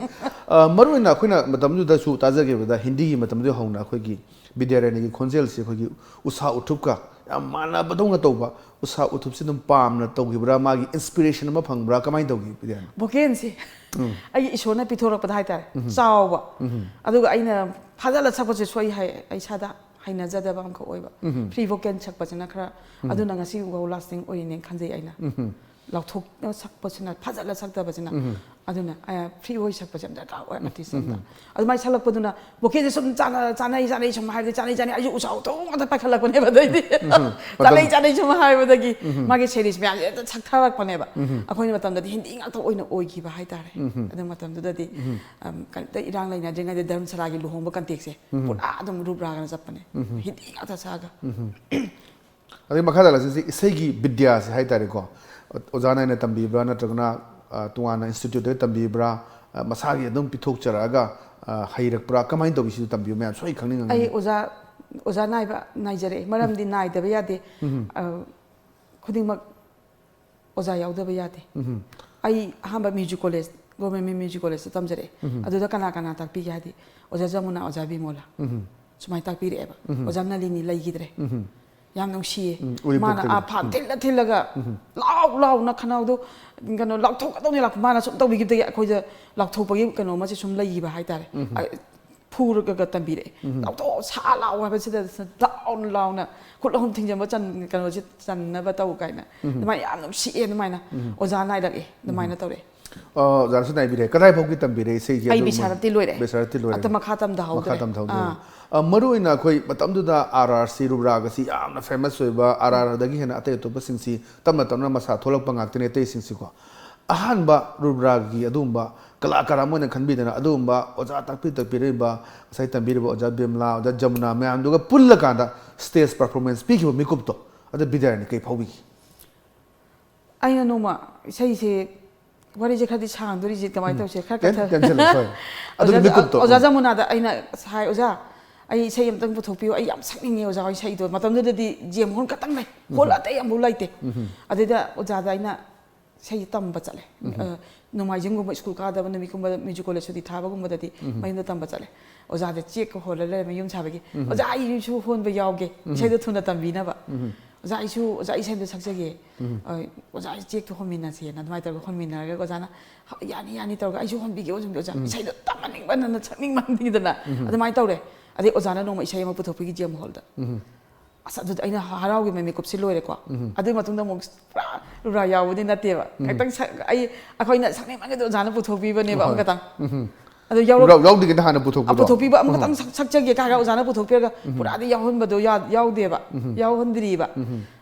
ꯑ, ꯃꯔꯨꯑꯣꯏꯅ ꯑꯩꯈꯣꯏꯅ ꯃꯇꯝꯗꯨꯗꯁꯨ ꯇꯥꯖꯈꯤꯕꯗ ꯍꯤꯟꯗꯤꯒꯤ ꯃꯇꯝꯗꯨꯗ ꯍꯧꯅ ꯑꯩꯈꯣꯏꯒꯤ ꯕꯤꯗ꯭ꯌꯥꯔꯥꯅꯤꯒꯤ ꯈꯣꯟꯖꯦꯜꯁꯤ ꯑꯩꯈꯣꯏꯒꯤ ꯎꯁꯥ ꯎꯊꯨꯞꯀ ꯌꯥꯝ ꯃꯥꯟꯅꯕꯗꯧꯅ ꯇꯧꯕ, ꯎꯁꯥ ꯎꯊꯨꯞꯁꯤ ꯑꯗꯨꯝ ꯄꯥꯝꯅ ꯇꯧꯈꯤꯕ꯭ꯔꯥ? ꯃꯥꯒꯤ inspiration ꯑꯃ ꯐꯪꯕ꯭ꯔꯥ? ꯀꯃꯥꯏꯅ ꯇꯧꯈꯤ ꯕꯤꯗ꯭ꯌꯥꯔꯥꯅꯤ? ꯚꯣꯀꯦꯜꯁꯦ ꯎꯝ꯫ ꯑꯩꯒꯤ ꯏꯁꯣꯔꯅ ꯄꯤꯊꯣꯔꯛꯄꯗ ꯍꯥꯏꯇꯥꯔꯦ, ꯎꯝ꯫ ꯆꯥꯎꯕ꯫ ꯎꯝ꯫ ꯑꯗꯨꯒ ꯑꯩꯅ ꯐꯥꯖꯜꯂ ꯁꯛꯄꯁꯦ ꯁꯣꯏ ꯍꯥꯏ, ꯑꯩ ꯏꯁꯥꯗ ꯍꯩꯅꯖꯗꯕ ꯑꯃꯈꯛ ꯑꯣꯏꯕ꯫ ꯎꯝ꯫ ꯐ꯭ꯔꯤ ꯚꯣꯀꯦꯜ ꯁꯛꯄꯁꯤꯅ ꯈꯔ, ꯎꯝ꯫ ꯑꯗꯨꯅ ꯉꯁꯤ ꯐꯥꯎ ꯂꯥꯁꯇꯤꯡ ꯑꯣꯏꯔꯤꯅꯦꯅ ꯈꯟꯖꯩ ꯑꯩꯅ꯫ ꯎꯝ꯫ ꯂꯥꯎꯊꯣꯛꯅ ꯁꯛꯄꯁꯤꯅ, ꯐꯥꯖꯜꯂ ꯁꯛꯇꯕꯁꯤꯅ꯫ ꯎꯝ꯫ ꯑꯗꯨꯅ, ꯑ, ꯐ꯭ꯔꯤ ꯚꯣꯏꯁ ꯁꯛꯄꯁꯦ ꯌꯥꯝ ꯗꯔꯀꯥꯔ ꯑꯣꯏ ꯑꯥꯔꯇꯤꯁ ꯑꯝꯗ꯫ ꯎꯝ꯫ ꯑꯗꯨꯃꯥꯏꯅ ꯁꯛꯂꯛꯄꯗꯨꯅ ꯚꯣꯀꯦꯜꯁꯦ ꯁꯨꯝ ꯆꯥꯟꯅ-, ꯆꯥꯟꯅꯩ, ꯆꯥꯟꯅꯩ ꯁꯨꯝ ꯍꯥꯏꯕꯗꯤ ꯆꯥꯟꯅꯩ, ꯆꯥꯟꯅꯩ, ꯑꯩꯁꯨ ꯎꯁꯥ ꯎꯊꯨꯞ ꯉꯥꯛꯇ ꯄꯥꯏꯈꯠꯂꯛꯄꯅꯦꯕ꯫ ꯑꯗꯩꯗꯤ ꯎꯝ꯫ ꯆꯥꯟꯅꯩ, ꯃꯇꯝ ꯆꯥꯟꯅꯩ ꯁꯨꯝ ꯍꯥꯏꯕꯗꯒꯤ ꯎꯝ꯫ ꯃꯥꯒꯤ ꯁꯦꯔꯤꯁ ꯃꯌꯥꯝꯁꯦ ꯍꯦꯛꯇ ꯁꯛꯊꯔꯛꯄꯅꯦꯕ꯫ ꯎꯝ꯫ ꯑꯩꯈꯣꯏ ꯃꯇꯝꯗꯗꯤ ꯍꯤꯟꯗꯤ ꯉꯥꯛꯇ ꯑꯣꯏꯅ ꯑꯣꯏꯈꯤꯕ ꯍꯥꯏꯇꯥꯔꯦ꯫ ꯎꯝ꯫ ꯑꯗꯨ ꯃꯇꯝꯗꯨꯗꯗꯤ, ꯎꯝ꯫ ꯑꯝ, ꯀꯔꯤꯝꯇ ꯏꯔꯥꯡ ꯂꯩꯅꯗ꯭ꯔꯤꯉꯩꯗ ꯙꯔꯃꯁꯥꯂꯥꯒꯤ ꯂꯨꯍꯣꯡꯕ ꯀꯟꯇꯦꯛꯁꯦ ꯎꯝ꯫ ꯄꯨꯔꯥ ꯑꯗꯨꯝ ꯔꯨꯞ ꯔꯥꯒꯅ ꯆꯠꯄꯅꯦ꯫ ꯎꯝ꯫ ꯍꯤꯟꯗꯤ ꯉꯥꯛꯇ ꯁꯛꯑꯒ꯫ ꯎꯝ꯫ ꯑꯗꯩ ꯃꯈꯥ ꯇꯥꯅ ꯁꯤꯁꯦ ꯏꯁꯩꯒꯤ ꯕꯤꯗ꯭ꯌꯥꯁꯦ ꯍꯥꯏꯇꯥꯔꯦꯀꯣ꯫ ꯑꯣꯖꯥ ꯅꯥꯏꯅ ꯇꯝꯕꯤꯕ꯭ꯔꯥ ꯅꯠꯇ꯭ꯔꯒꯅ, ꯑ, ꯇꯣꯉꯥꯟꯅ ꯏꯟꯁꯇꯤꯇ꯭ꯌꯨꯠꯇ ꯇꯝꯕꯤꯕ꯭ꯔꯥ? ꯑ, ꯃꯁꯥꯒꯤ ꯑꯗꯨꯝ ꯄꯤꯊꯣꯛꯆꯔꯛꯑꯒ, ꯑ, ꯍꯩꯔꯛꯄ꯭ꯔꯥ? ꯀꯃꯥꯏꯅ ꯇꯧꯏ? ꯁꯤꯁꯨ ꯇꯝꯕꯤꯌꯨ ꯃꯌꯥꯝ ꯁꯣꯏ ꯈꯪꯅꯤꯡꯉꯝꯒꯅꯤ꯫ ꯑꯩ ꯑꯣꯖꯥ, ꯑꯣꯖꯥ ꯅꯥꯏꯕ ꯅꯥꯏꯖꯔꯛꯑꯦ꯫ ꯃꯔꯝꯗꯤ ꯅꯥꯏꯗꯕ ꯌꯥꯗꯦ꯫ ꯎꯝ꯫ ꯑ, ꯈꯨꯗꯤꯡꯃꯛ ꯑꯣꯖꯥ ꯌꯥꯎꯗꯕ ꯌꯥꯗꯦ꯫ ꯎꯝ꯫ ꯑꯩ ꯑꯍꯥꯟꯕ ꯃ꯭ꯌꯨꯖꯤꯛ ꯀꯣꯂꯦꯖ, ꯒꯣꯔꯃꯦꯟ ꯃ꯭ꯌꯨꯖꯤꯛ ꯀꯣꯂꯦꯖꯇ ꯇꯝꯖꯔꯛꯑꯦ꯫ ꯎꯝ꯫ ꯑꯗꯨꯗ ꯀꯅꯥ ꯀꯅꯥ ꯇꯥꯛꯄꯤꯒꯦ ꯍꯥꯏꯗꯤ ꯑꯣꯖꯥ ꯖꯃꯨꯅꯥ, ꯑꯣꯖꯥ ꯕꯤꯃꯣꯂꯥ꯫ ꯎꯝ꯫ ꯁꯨꯃꯥꯏꯅ ꯇꯥꯛꯄꯤꯔꯛꯑꯦꯕ꯫ ꯎꯝ꯫ ꯑꯣꯖꯥ ꯅꯂꯤꯅꯤ ꯂꯩꯈꯤꯗ꯭ꯔꯦ꯫ ꯎꯝ꯫ ꯌꯥꯝ ꯅꯨꯡꯁꯤꯌꯦ꯫ ꯎꯝ, ꯃꯥꯅ, ꯎꯔꯤꯄꯣꯛꯇꯒꯤ꯫ ꯑꯥ, ꯐꯥꯟ ꯎꯝ꯫ ꯊꯤꯜꯂ ꯊꯤꯜꯂꯒ ꯎꯝ꯫ ꯂꯥꯎ ꯂꯥꯎꯅ ꯈꯅꯥꯎꯗꯣ ꯀꯩꯅꯣ ꯂꯥꯎꯊꯣꯛꯀꯗꯧꯅꯤ ꯂꯥꯎ-, ꯃꯥꯅ ꯁꯨꯝ ꯇꯧꯕꯤꯈꯤꯕꯗꯒꯤ ꯑꯩꯈꯣꯏꯗ ꯂꯥꯎꯊꯣꯛꯄꯒꯤ ꯀꯩꯅꯣ ꯑꯃꯁꯦ ꯁꯨꯝ ꯂꯩꯈꯤꯕ ꯍꯥꯏꯇꯥꯔꯦ꯫ ꯎꯝ꯫ ꯑ, ꯐꯨꯔꯒ ꯇꯝꯕꯤꯔꯛꯑꯦ꯫ ꯎꯝ꯫ ꯂꯥꯎꯊꯣꯛꯑꯣ, ꯁꯥ ꯂꯥꯎ ꯍꯥꯏꯕꯁꯤꯗ ꯂꯥꯎꯅ ꯂꯥꯎꯅ ꯈꯨꯠ ꯑꯍꯨꯝ ꯊꯤꯡꯖꯤꯟꯕ ꯆꯟ-, ꯀꯩꯅꯣꯁꯦ ꯆꯟꯅꯕ ꯇꯧ ꯀꯥꯏꯅ꯫ ꯎꯝ꯫ ꯑꯗꯨꯃꯥꯏꯅ ꯌꯥꯝ ꯅꯨꯡꯁꯤꯑꯦ ꯑꯗꯨꯃꯥꯏꯅ꯫ ꯎꯝ꯫ ꯑꯣꯖꯥ ꯅꯥꯏꯔꯛꯑꯦ ꯑꯗꯨꯃꯥꯏꯅ ꯎꯝ꯫ ꯇꯧꯔꯛꯑꯦ꯫ ꯑ, ꯑꯣꯖꯥꯅꯁꯨ ꯅꯥꯏꯕꯤꯔꯦ꯫ ꯀꯗꯥꯏ ꯐꯥꯎꯒꯤ ꯇꯝꯕꯤꯔꯦ ꯏꯁꯩꯁꯦ? ꯑꯩ ꯑꯗꯨꯝ ꯕꯤꯁꯥꯔꯠꯇꯤ ꯂꯣꯏꯔꯦ꯫ ꯕꯤꯁꯥꯔꯠꯇꯤ ꯂꯣꯏꯔꯦ꯫ ꯑꯇ ꯃꯈꯥ ꯇꯝꯊꯍꯧꯗ꯭ꯔꯦ꯫ ꯃꯈꯥ ꯇꯝꯊꯍꯧꯗ꯭ꯔꯦ꯫ ꯑꯥ꯫ ꯑ, ꯃꯔꯨ ꯑꯣꯏꯅ ꯑꯩꯈꯣꯏ ꯃꯇꯝꯗꯨꯗ ꯑꯥꯔ ꯑꯥꯔ ꯁꯤ ꯔꯨꯕ꯭ꯔꯥꯒꯁꯤ ꯌꯥꯝꯅ ꯐꯦꯃꯁ ꯑꯣꯏꯕ, ꯑꯥꯔ ꯑꯥꯔꯗꯒꯤ ꯍꯦꯟꯅ ꯑꯇꯩ ꯑꯇꯣꯞꯄꯁꯤꯡꯁꯤ ꯇꯞꯅ ꯇꯞꯅ ꯃꯁꯥ ꯊꯣꯛꯂꯛꯄ ꯉꯥꯛꯇꯅꯤ ꯑꯇꯩꯁꯤꯡꯁꯤꯀꯣ꯫ ꯑꯍꯥꯟꯕ ꯔꯨꯕ꯭ꯔꯥꯒꯤ ꯑꯗꯨꯒꯨꯝꯕ ꯀꯂꯥꯀꯥꯔ ꯑꯃ ꯑꯣꯏꯅ ꯈꯟꯕꯤꯗꯅ ꯑꯗꯨꯒꯨꯝꯕ ꯑꯣꯖꯥ ꯇꯥꯛꯄꯤ ꯇꯝꯕꯤꯔꯤꯕ, ꯉꯁꯥꯏ ꯇꯝꯕꯤꯔꯤꯕ ꯑꯣꯖꯥ ꯕꯤꯃꯂꯥ, ꯑꯣꯖꯥ ꯖꯃꯨꯅꯥ ꯃꯌꯥꯝꯗꯨꯒ ꯄꯨꯜꯂꯀꯥꯟꯗ ꯁ꯭ꯇꯦꯖ ꯄꯔꯐꯣꯔꯃꯦꯟꯁ ꯄꯤꯈꯤꯕ ꯃꯤꯀꯨꯞꯇꯣ, ꯑꯗ ꯕꯤꯗ꯭ꯌꯥꯔꯥꯅꯤ ꯀꯩ ꯐꯥꯎꯕꯤꯈꯤ? ꯑꯩꯅ ꯅꯣꯡꯃ ꯏꯁꯩꯁꯦ, ꯋꯥꯔꯤꯁꯦ ꯈꯔꯗꯤ ꯁꯥꯡꯗꯣꯔꯤꯁꯦ, ꯀꯃꯥꯏꯅ ꯇꯧꯁꯦ? ꯈꯔ ꯀꯟ-, ꯀꯟꯊ-, ꯀꯟꯁꯤꯜꯂꯣ, ꯍꯣꯏ꯫ ꯑꯗꯨꯒꯤ ꯑꯣꯖꯥ, ꯃꯤꯀꯨꯞꯇꯣ, ꯑꯣꯖꯥ ꯎꯝ꯫ ꯖꯃꯨꯅꯥꯗ ꯑꯩꯅ ꯍꯥꯏ, "ꯑꯣꯖꯥ, ꯑꯩ ꯏꯁꯩ ꯑꯝꯇꯪ ꯄꯨꯊꯣꯛꯄꯤꯌꯨ, ꯑꯩ ꯌꯥꯝ ꯁꯛꯅꯤꯡꯉꯦ ꯑꯣꯖꯥ ꯍꯣꯏ ꯏꯁꯩꯗꯣ"꯫ ꯃꯇꯝꯗꯨꯗꯗꯤ ꯖꯦꯝ ꯍꯣꯜ ꯈꯛꯇꯪ ꯂꯩ, ꯍꯣꯜ ꯑꯇꯩ ꯑꯃꯐꯥꯎ ꯂꯩꯇꯦ꯫ ꯑꯗꯨꯗ ꯑꯣꯖꯥꯗ ꯑꯩꯅ ꯏꯁꯩ ꯇꯝꯕ ꯆꯠꯂꯦ꯫ ꯑ, ꯅꯣꯡꯃꯥꯏꯖꯤꯡꯒꯨꯝꯕ ꯁ꯭ꯀꯨꯜ ꯀꯥꯗꯕ ꯅꯨꯃꯤꯠꯀꯨꯝꯕꯗ, ꯃ꯭ꯌꯨꯖꯤꯛ ꯀꯣꯂꯦꯖ ꯁꯨꯇꯤ ꯊꯥꯕꯒꯨꯝꯕꯗꯗꯤ ꯃꯌꯨꯝꯗ ꯇꯝꯕ ꯆꯠꯂꯦ꯫ ꯑꯣꯖꯥꯗ ꯆꯦꯛꯀ ꯍꯣꯜꯂ ꯂꯩꯔꯝꯃꯦ ꯌꯨꯝ ꯁꯥꯕꯒꯤ꯫ "ꯑꯣꯖꯥ, ꯑꯩꯁꯨ ꯍꯣꯟꯕ ꯌꯥꯎꯒꯦ, ꯏꯁꯩꯗꯣ ꯊꯨꯅ ꯇꯝꯕꯤꯅꯕ꯫ ꯑꯣꯖꯥ, ꯑꯩꯁꯨ, ꯑꯣꯖꯥ, ꯏꯁꯩꯗꯣ ꯁꯛꯆꯒꯦ꯫ ꯑ, ꯑꯣꯖꯥ, ꯑꯩ ꯆꯦꯛꯇꯣ ꯍꯣꯟꯃꯤꯟꯅꯁꯦꯅ" ꯑꯗꯨꯃꯥꯏꯅ ꯇꯧꯔꯒ ꯍꯣꯟꯃꯤꯟꯅꯔꯒ ꯑꯣꯖꯥꯅ, "ꯍ-, ꯌꯥꯅꯤ, ꯌꯥꯅꯤ" ꯇꯧꯔꯒ, "ꯑꯩꯁꯨ ꯍꯣꯟꯕꯤꯒꯦ, ꯍꯣꯟꯕꯤꯒꯦ ꯑꯣꯖꯥ, ꯏꯁꯩꯗꯣ ꯇꯝꯍꯟꯅꯤꯡꯃꯟꯗꯅ, ꯁꯛꯅꯤꯡꯃꯟꯗꯅ" ꯑꯗꯨꯃꯥꯏꯅ ꯇꯧꯔꯦ꯫ ꯑꯗꯩ ꯑꯣꯖꯥꯅ ꯅꯣꯡꯃ ꯏꯁꯩ ꯑꯃ ꯄꯨꯊꯣꯛꯄꯤꯈꯤ ꯖꯦꯝ ꯍꯣꯜꯗ꯫ ꯑꯁ, ꯑꯗꯨꯗ ꯑꯩꯅ ꯍꯔꯥꯎꯈꯤꯕ ꯃꯤꯀꯨꯞꯁꯤ ꯂꯣꯏꯔꯦꯀꯣ꯫ ꯑꯗꯨꯒꯤ ꯃꯇꯨꯡꯗ ꯑꯃꯨꯛ ꯄꯨꯔꯥ ꯔꯨꯔꯥ ꯌꯥꯎꯕꯗꯤ ꯅꯠꯇꯦꯕ꯫ ꯈꯤꯇꯪ ꯁꯛ-, ꯑꯩ, ꯑꯩꯈꯣꯏꯅ ꯁꯛꯅꯤꯡꯃꯟꯒꯤꯗꯣ ꯑꯣꯖꯥꯅ ꯄꯨꯊꯣꯛꯄꯤꯕꯅꯦꯕ꯫ ꯍꯣꯏ꯫ ꯑꯃꯈꯛꯇꯪ꯫ ꯑꯗꯨ ꯌꯥꯎꯔꯛ-, ꯌꯥꯎ-, ꯌꯥꯎꯗ꯭ꯔꯤꯉꯩꯗ ꯍꯥꯟꯅ ꯄꯨꯊꯣꯛꯄꯗꯣ? ꯑ, ꯄꯨꯊꯣꯛꯄꯤꯕ ꯑꯃꯈꯛꯇꯪ ꯁꯛ-, ꯁꯛꯆꯒꯦ ꯀꯥꯏꯔꯒ ꯑꯣꯖꯥꯅ ꯄꯨꯊꯣꯛꯄꯤꯔꯒ ꯄꯨꯔꯥꯗꯤ ꯌꯥꯎꯍꯟꯕꯗꯣ ꯌꯥ-, ꯌꯥꯎꯗꯦꯕ꯫ ꯌꯥꯎꯍꯟꯗ꯭ꯔꯤꯕ꯫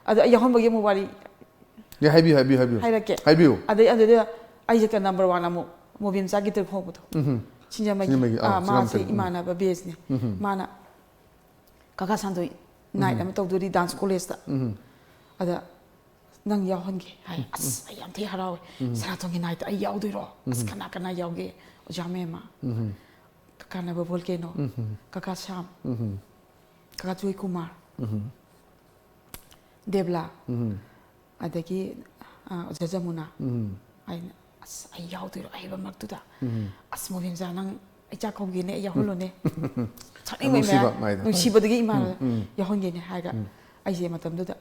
ꯑꯗꯣ ꯑꯩ ꯌꯥꯎꯍꯟꯕꯒꯤ ꯑꯃꯨꯛ ꯋꯥꯔꯤ ꯌꯥꯏ, ꯍꯥꯏꯕꯤꯌꯨ, ꯍꯥꯏꯕꯤꯌꯨ, ꯍꯥꯏꯕꯤꯌꯨ꯫ ꯍꯥꯏꯔꯛꯀꯦ꯫ ꯍꯥꯏꯕꯤꯌꯨ꯫ ꯑꯗꯩ ꯑꯗꯨꯗ ꯑꯩꯁꯦ ꯀ-, ꯅꯝꯕꯔ ꯋꯥꯟ ꯑꯃꯨꯛ ꯃꯣꯕꯤꯝꯆꯥ ꯒꯤꯇꯔ ꯈꯣꯡꯕꯗꯣ꯫ ꯁꯤꯡꯖꯃꯩꯒꯤ꯫ ꯁꯤꯡꯖꯃꯩꯒꯤ, ꯑꯥ, ꯑꯥ, ꯃꯥꯁꯦ ꯁꯤꯡꯖꯃꯩ꯫ ꯏꯃꯥꯟꯅꯕ ꯕꯦꯁꯅꯦ꯫ ꯃꯥꯅ ꯀꯀꯥ ꯁꯥꯟꯇꯣꯏ ꯅꯥꯏꯠ ꯑꯃ ꯇꯧꯗꯣꯔꯤ ꯗꯥꯟꯁ ꯀꯣꯂꯦꯖꯇ꯫ ꯑꯗ "ꯅꯪ ꯌꯥꯎꯍꯟꯒꯦ" ꯍꯥꯏ꯫ ꯑꯁ, ꯑꯩ ꯌꯥꯝ ꯊꯤ ꯍꯔꯥꯎꯋꯦ꯫ "ꯁꯅꯥꯇꯣꯟꯒꯤ ꯅꯥꯏꯠꯇ ꯑꯩ ꯌꯥꯎꯗꯣꯏꯔꯣ? ꯑꯁ, ꯀꯅꯥ ꯀꯅꯥ ꯌꯥꯎꯒꯦ?" ꯑꯣꯖꯥ ꯃꯦꯝꯃ, ꯀꯀꯥ ꯅꯕ ꯚꯣꯜꯀꯦꯅꯣ, ꯀꯀꯥ ꯁ꯭ꯌꯥꯝ, ꯀꯀꯥ ꯖꯣꯏ ꯀꯨꯃꯥꯔ, ꯗꯦꯕꯂꯥ, ꯑꯗꯒꯤ, ꯑ, ꯑꯣꯖꯥ ꯖꯃꯨꯅꯥ꯫ ꯑꯩꯅ, "ꯑꯁ, ꯑꯩ ꯌꯥꯎꯗꯣꯏꯔꯣ ꯑꯍꯩꯕ ꯃꯔꯛꯇꯨꯗ? ꯑꯁ, ꯃꯣꯕꯤꯟꯖꯥ, ꯅꯪ ꯑꯩ ꯆꯥꯛ ꯀꯧꯒꯦꯅꯦ, ꯑꯩ ꯌꯥꯎꯍꯜꯂꯣꯅꯦ꯫ ꯁꯛꯅꯤꯡꯕꯩ ꯅꯨꯡꯁꯤꯕ ꯃꯌꯥꯝ, ꯃꯥꯏꯗꯣ꯫ ꯅꯨꯡꯁꯤꯕꯗꯒꯤ ꯏꯃꯥꯅ ꯌꯥꯎꯍꯟꯒꯦꯅꯦ" ꯍꯥꯏꯔꯒ ꯑꯩꯁꯦ ꯃꯇꯝꯗꯨꯗ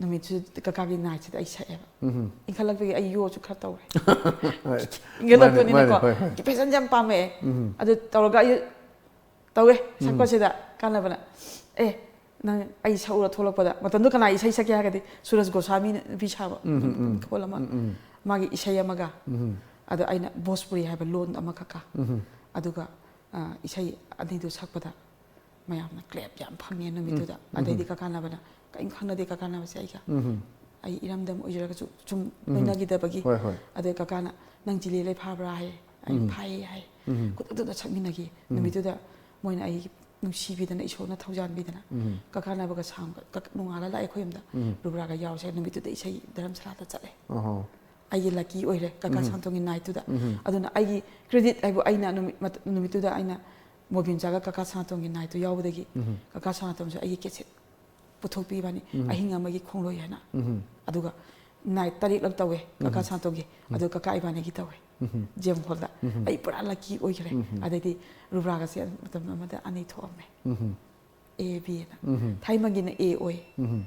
ꯅꯨꯃꯤꯠꯁꯨ ꯀꯀꯥꯒꯤ ꯅꯥꯏꯠꯁꯤꯗ ꯑꯩ ꯁꯛꯑꯦꯕ꯫ ꯏꯟꯈꯠꯂꯛꯄꯒꯤ ꯑꯩ ꯌꯣꯁꯨ ꯈꯔ ꯇꯧꯔꯦ꯫ ꯍꯣꯏ꯫ ꯏꯟꯈꯠꯂꯛꯄꯅꯤꯅꯀꯣ, ꯃꯥꯅꯦ, ꯃꯥꯅꯦ, ꯍꯣꯏ, ꯍꯣꯏ꯫ ꯐꯦꯁꯟꯁꯦ ꯌꯥꯝ ꯄꯥꯝꯃꯛꯑꯦ꯫ ꯑꯗꯨ ꯇꯧꯔꯒ ꯑꯩ ꯇꯧꯋꯦ, ꯁꯛꯄꯁꯤꯗ ꯀꯥꯟꯅꯕꯅ꯫ ꯑꯦ, ꯅꯪ ꯑꯩ ꯁꯛꯎꯔ ꯊꯣꯛꯂꯛꯄꯗ, ꯃꯇꯝꯗꯨ ꯀꯅꯥ ꯏꯁꯩ ꯁꯛꯀꯦ ꯍꯥꯏꯔꯒꯗꯤ ꯁꯨꯔꯖ ꯒꯣꯁꯥꯃꯤ ꯅꯨꯄꯤ ꯁꯥꯕ ꯎꯝ, ꯎꯝ, ꯎꯝ꯫ ꯈꯣꯜ ꯑꯃ, ꯎꯝ, ꯎꯝ꯫ ꯃꯥꯒꯤ ꯏꯁꯩ ꯑꯃꯒ, ꯎꯝ꯫ ꯑꯗꯣ ꯑꯩꯅ ꯚꯣꯖꯄꯨꯔꯤ ꯍꯥꯏꯕ ꯂꯣꯟ ꯑꯃꯈꯛꯀ, ꯎꯝ꯫ ꯑꯗꯨꯒ, ꯑ, ꯏꯁꯩ ꯑꯅꯤꯗꯨ ꯁꯛꯄꯗ ꯃꯌꯥꯝꯅ ꯀ꯭ꯂꯦꯞ ꯌꯥꯝ ꯐꯪꯉꯦ ꯅꯨꯃꯤꯠꯇꯨꯗ꯫ ꯎꯝ, ꯎꯝ꯫ ꯑꯗꯩꯗꯤ ꯀꯀꯥ ꯅꯕꯅ ꯀꯔꯤꯝ ꯈꯪꯅꯗꯦ, ꯀꯀꯥ ꯅꯕꯁꯦ ꯑꯩꯒ꯫ ꯎꯝ꯫ ꯑꯩ ꯏꯔꯝꯗꯝ ꯑꯣꯏꯖꯔꯒꯁꯨ ꯁꯨꯝ ꯎꯝ꯫ ꯂꯣꯏꯅꯈꯤꯗꯕꯒꯤ꯫ ꯍꯣꯏ, ꯍꯣꯏ꯫ ꯑꯗꯩ ꯀꯀꯥꯅ, "ꯅꯪ ꯆꯤꯂꯤ ꯂꯩ ꯐꯥꯕ꯭ꯔꯥ?" ꯍꯥꯏꯌꯦ꯫ ꯑꯩꯅ, ꯎꯝ꯫ "ꯐꯥꯏꯌꯦ" ꯍꯥꯏ꯫ ꯎꯝ꯫ ꯈꯨꯗꯛꯇꯨꯗ ꯁꯛꯃꯤꯟꯅꯈꯤ꯫ ꯎꯝ꯫ ꯅꯨꯃꯤꯠꯇꯨꯗ ꯃꯣꯏꯅ ꯑꯩ ꯅꯨꯡꯁꯤꯕꯤꯗꯅ, ꯏꯁꯣꯔꯅ ꯊꯧꯖꯥꯟꯕꯤꯗꯅ, ꯎꯝ꯫ ꯀꯀꯥ ꯅꯕꯒ ꯁꯥꯝꯒ ꯀꯛ-, ꯅꯣꯡꯉꯥꯜꯂ ꯂꯥꯛꯑꯦ ꯑꯩꯈꯣꯏ ꯌꯨꯝꯗ꯫ ꯎꯝ꯫ ꯔꯨꯕ꯭ꯔꯥꯒ ꯌꯥꯎꯔꯁꯦ꯫ ꯅꯨꯃꯤꯠꯇꯨꯗ ꯏꯁꯩ ꯙꯔꯝꯁꯥꯂꯥꯗ ꯆꯠꯂꯦ꯫ ꯑꯣꯍꯣ꯫ ꯑꯩꯒꯤ ꯂꯛꯀꯤ ꯑꯣꯏꯔꯦ ꯀꯀꯥ ꯎꯝ꯫ ꯁꯥꯟꯇꯣꯡꯒꯤ ꯅꯥꯏꯠꯇꯨꯗ꯫ ꯎꯝ꯫ ꯑꯗꯨꯅ ꯑꯩꯒꯤ ꯀ꯭ꯔꯦꯗꯤꯠ ꯍꯥꯏꯕꯨ ꯑꯩꯅ ꯅꯨꯃꯤꯠ, ꯃꯠ-, ꯅꯨꯃꯤꯠꯇꯨꯗ ꯑꯩꯅ ꯃꯣꯕꯤꯟꯆꯥꯒ ꯀꯀꯥ ꯁꯥꯟꯇꯣꯡꯒꯤ ꯅꯥꯏꯠꯇꯨ ꯌꯥꯎꯕꯗꯒꯤ ꯎꯝ꯫ ꯀꯀꯥ ꯁꯥꯟꯇꯣꯡꯁꯨ ꯑꯩꯒꯤ ꯀꯦꯁꯦꯠ ꯄꯨꯊꯣꯛꯄꯤꯕꯅꯤ, ꯎꯝ꯫ ꯑꯍꯤꯡ ꯑꯃꯒꯤ ꯈꯣꯡꯂꯣꯏ ꯍꯥꯏꯅ꯫ ꯎꯝ꯫ ꯑꯗꯨꯒ ꯅꯥꯏꯠ ꯇꯔꯦꯠꯂꯛ ꯇꯧꯋꯦ ꯀꯀꯥ ꯎꯝ꯫ ꯁꯥꯟꯇꯣꯡꯒꯤ꯫ ꯎꯝ꯫ ꯑꯗꯨ ꯀꯀꯥ ꯏꯕꯥꯅꯤꯒꯤ ꯇꯧꯋꯦ꯫ ꯎꯝ꯫ ꯖꯦꯝ ꯍꯣꯜꯗ꯫ ꯎꯝ꯫ ꯑꯩ ꯄꯨꯔꯥ ꯂꯛꯀꯤ ꯑꯣꯏꯈ꯭ꯔꯦ꯫ ꯎꯝ꯫ ꯑꯗꯩꯗꯤ ꯔꯨꯕ꯭ꯔꯥꯒꯁꯦ ꯃꯇꯝ ꯑꯃꯗ ꯑꯅꯤ ꯊꯣꯛꯑꯝꯃꯦ꯫ ꯎꯝ꯫ ꯑꯦ ꯕꯤ ꯑꯅ꯫ ꯎꯝ꯫ ꯊꯥꯏꯃꯒꯤꯅ ꯑꯦ ꯑꯣꯏ꯫ ꯎꯝ꯫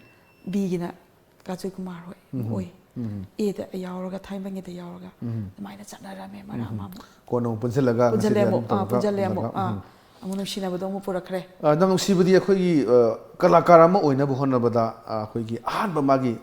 ꯕꯤꯒꯤꯅ ꯀꯥꯖꯣꯏ ꯀꯨꯃꯥꯔ ꯍꯣꯏ ꯎꯝ꯫ ꯑꯣꯏ꯫ ꯎꯝ꯫ ꯑꯦꯗ ꯌꯥꯎꯔꯒ, ꯊꯥꯏꯃꯒꯤꯗ ꯌꯥꯎꯔꯒ ꯎꯝ꯫ ꯑꯗꯨꯃꯥꯏꯅ ꯆꯠꯅꯔꯝꯃꯦ ꯃꯔꯛ ꯎꯝ꯫ ꯑꯃ ꯑꯃꯨꯛ꯫ ꯀꯣꯟꯅ ꯑꯃꯨꯛ ꯄꯨꯟꯁꯤꯜꯂꯒ ꯄꯨꯟꯁꯤꯜꯂꯦ ꯉꯁꯤꯗꯤ ꯑꯃꯨꯛ, ꯑꯗꯨꯝ ꯑꯥ, ꯇꯧꯔꯒ ꯄꯨꯟꯁꯤꯜꯂꯦ ꯑꯃꯨꯛ, ꯇꯧꯔꯒ, ꯑꯥ, ꯎꯝ꯫ ꯑꯃꯨꯛ ꯅꯨꯡꯁꯤꯅꯕꯗꯣ ꯑꯃꯨꯛ ꯄꯨꯔꯛꯈ꯭ꯔꯦ꯫ ꯑ, ꯅꯪ ꯅꯨꯡꯁꯤꯕꯗꯤ ꯑꯩꯈꯣꯏꯒꯤ, ꯑ, ꯀꯂꯥꯀꯥꯔ ꯑꯃ ꯑꯣꯏꯅꯕ ꯍꯣꯠꯅꯕꯗ, ꯑ, ꯑꯩꯈꯣꯏꯒꯤ ꯑꯍꯥꯟꯕ ꯃꯥꯒꯤ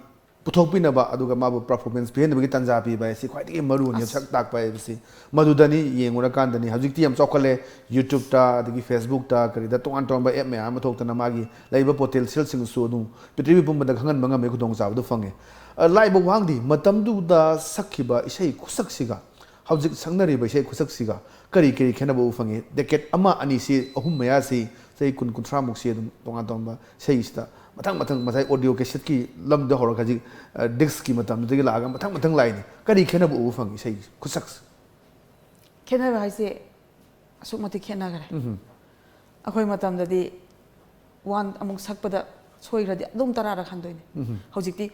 ꯄꯨꯊꯣꯛꯄꯤꯅꯕ, ꯑꯗꯨꯒ ꯃꯥꯕꯨ ꯄꯔꯐꯣꯔꯃꯦꯟꯁ ꯄꯤꯍꯟꯅꯕꯒꯤ ꯇꯥꯟꯖꯥ ꯄꯤꯕ ꯍꯥꯏꯁꯤ ꯈ꯭ꯋꯥꯏꯗꯒꯤ ꯃꯔꯨ ꯑꯣꯏꯅ ꯑꯁ꯫ ꯁꯛ ꯇꯥꯛꯄ ꯍꯥꯏꯕꯁꯤ ꯃꯗꯨꯗꯅꯤ꯫ ꯌꯦꯡꯉꯨꯔꯀꯥꯟꯗꯅꯤ ꯍꯧꯖꯤꯛꯇꯤ ꯌꯥꯝ ꯆꯥꯎꯈꯠꯂꯦ, ꯌꯨꯇ꯭ꯌꯨꯕꯇ, ꯑꯗꯒꯤ ꯐꯦꯁꯕꯨꯛꯇ, ꯀꯔꯤꯗ ꯇꯣꯉꯥꯟ ꯇꯣꯉꯥꯟꯕ ꯑꯦꯞ ꯃꯌꯥꯝ ꯑꯃ ꯊꯣꯛꯇꯅ ꯃꯥꯒꯤ ꯂꯩꯔꯤꯕ ꯄꯣꯇꯦꯟꯁꯤꯌꯦꯜꯁꯤꯡꯁꯨ ꯑꯗꯨꯝ ꯄ꯭ꯔꯤꯊꯤꯕꯤ ꯄꯨꯝꯕꯗ ꯈꯪꯍꯟꯕ ꯉꯝꯃꯦ, ꯈꯨꯗꯣꯡꯆꯥꯕꯗꯨ ꯐꯪꯉꯦ꯫ ꯑ, ꯂꯥꯏꯕ ꯋꯥꯡꯗꯤ ꯃꯇꯝꯗꯨꯗ ꯁꯛꯈꯤꯕ ꯏꯁꯩ ꯈꯨꯁꯛꯁꯤꯒ ꯍꯧꯖꯤꯛ ꯁꯛꯅꯔꯤꯕ ꯏꯁꯩ ꯈꯨꯁꯛꯁꯤꯒ ꯀꯔꯤ ꯀꯔꯤ ꯈꯦꯠꯅꯕ ꯎꯕ ꯐꯪꯉꯤ? ꯗꯦꯀꯦꯠ ꯑꯃ ꯑꯅꯤꯁꯤ, ꯑꯍꯨꯝ ꯃꯌꯥꯁꯤ, ꯆꯍꯤ ꯀꯨꯟ, ꯀꯨꯟꯊ꯭ꯔꯥꯃꯨꯛꯁꯤ ꯑꯗꯨꯝ ꯇꯣꯉꯥꯟ ꯇꯣꯉꯥꯟꯕ ꯏꯁꯩꯁꯤꯗ ꯃꯊꯪ ꯃꯊꯪ, ꯉꯁꯥꯏ ꯑꯣꯗꯤꯑꯣ ꯀꯦꯁꯦꯠꯀꯤ ꯂꯝꯗ ꯍꯧꯔꯒ ꯍꯧꯖꯤꯛ, ꯑ, ꯗꯤꯁꯛꯀꯤ ꯃꯇꯝꯗꯨꯗꯒꯤ ꯂꯥꯛꯑꯒ ꯃꯊꯪ ꯃꯊꯪ ꯂꯥꯛꯏꯅꯤ꯫ ꯀꯔꯤ ꯈꯦꯠꯅꯕ ꯎꯕ ꯐꯪꯉꯤ ꯏꯁꯩꯒꯤ ꯈꯨꯠꯁꯛꯁꯦ? ꯈꯦꯠꯅꯕ ꯍꯥꯏꯁꯦ ꯑꯁꯨꯛ ꯃꯇꯤꯛ ꯈꯦꯠꯅꯈ꯭ꯔꯦ꯫ ꯎꯝ꯫ ꯑꯩꯈꯣꯏ ꯃꯇꯝꯗꯗꯤ ꯋꯥꯟ ꯑꯃꯨꯛ ꯁꯛꯄꯗ ꯁꯣꯏꯈ꯭ꯔꯗꯤ ꯑꯗꯨꯝ ꯇꯔꯥꯔꯛ ꯍꯟꯗꯣꯏꯅꯦ꯫ ꯎꯝ꯫ ꯍꯧꯖꯤꯛꯇꯤ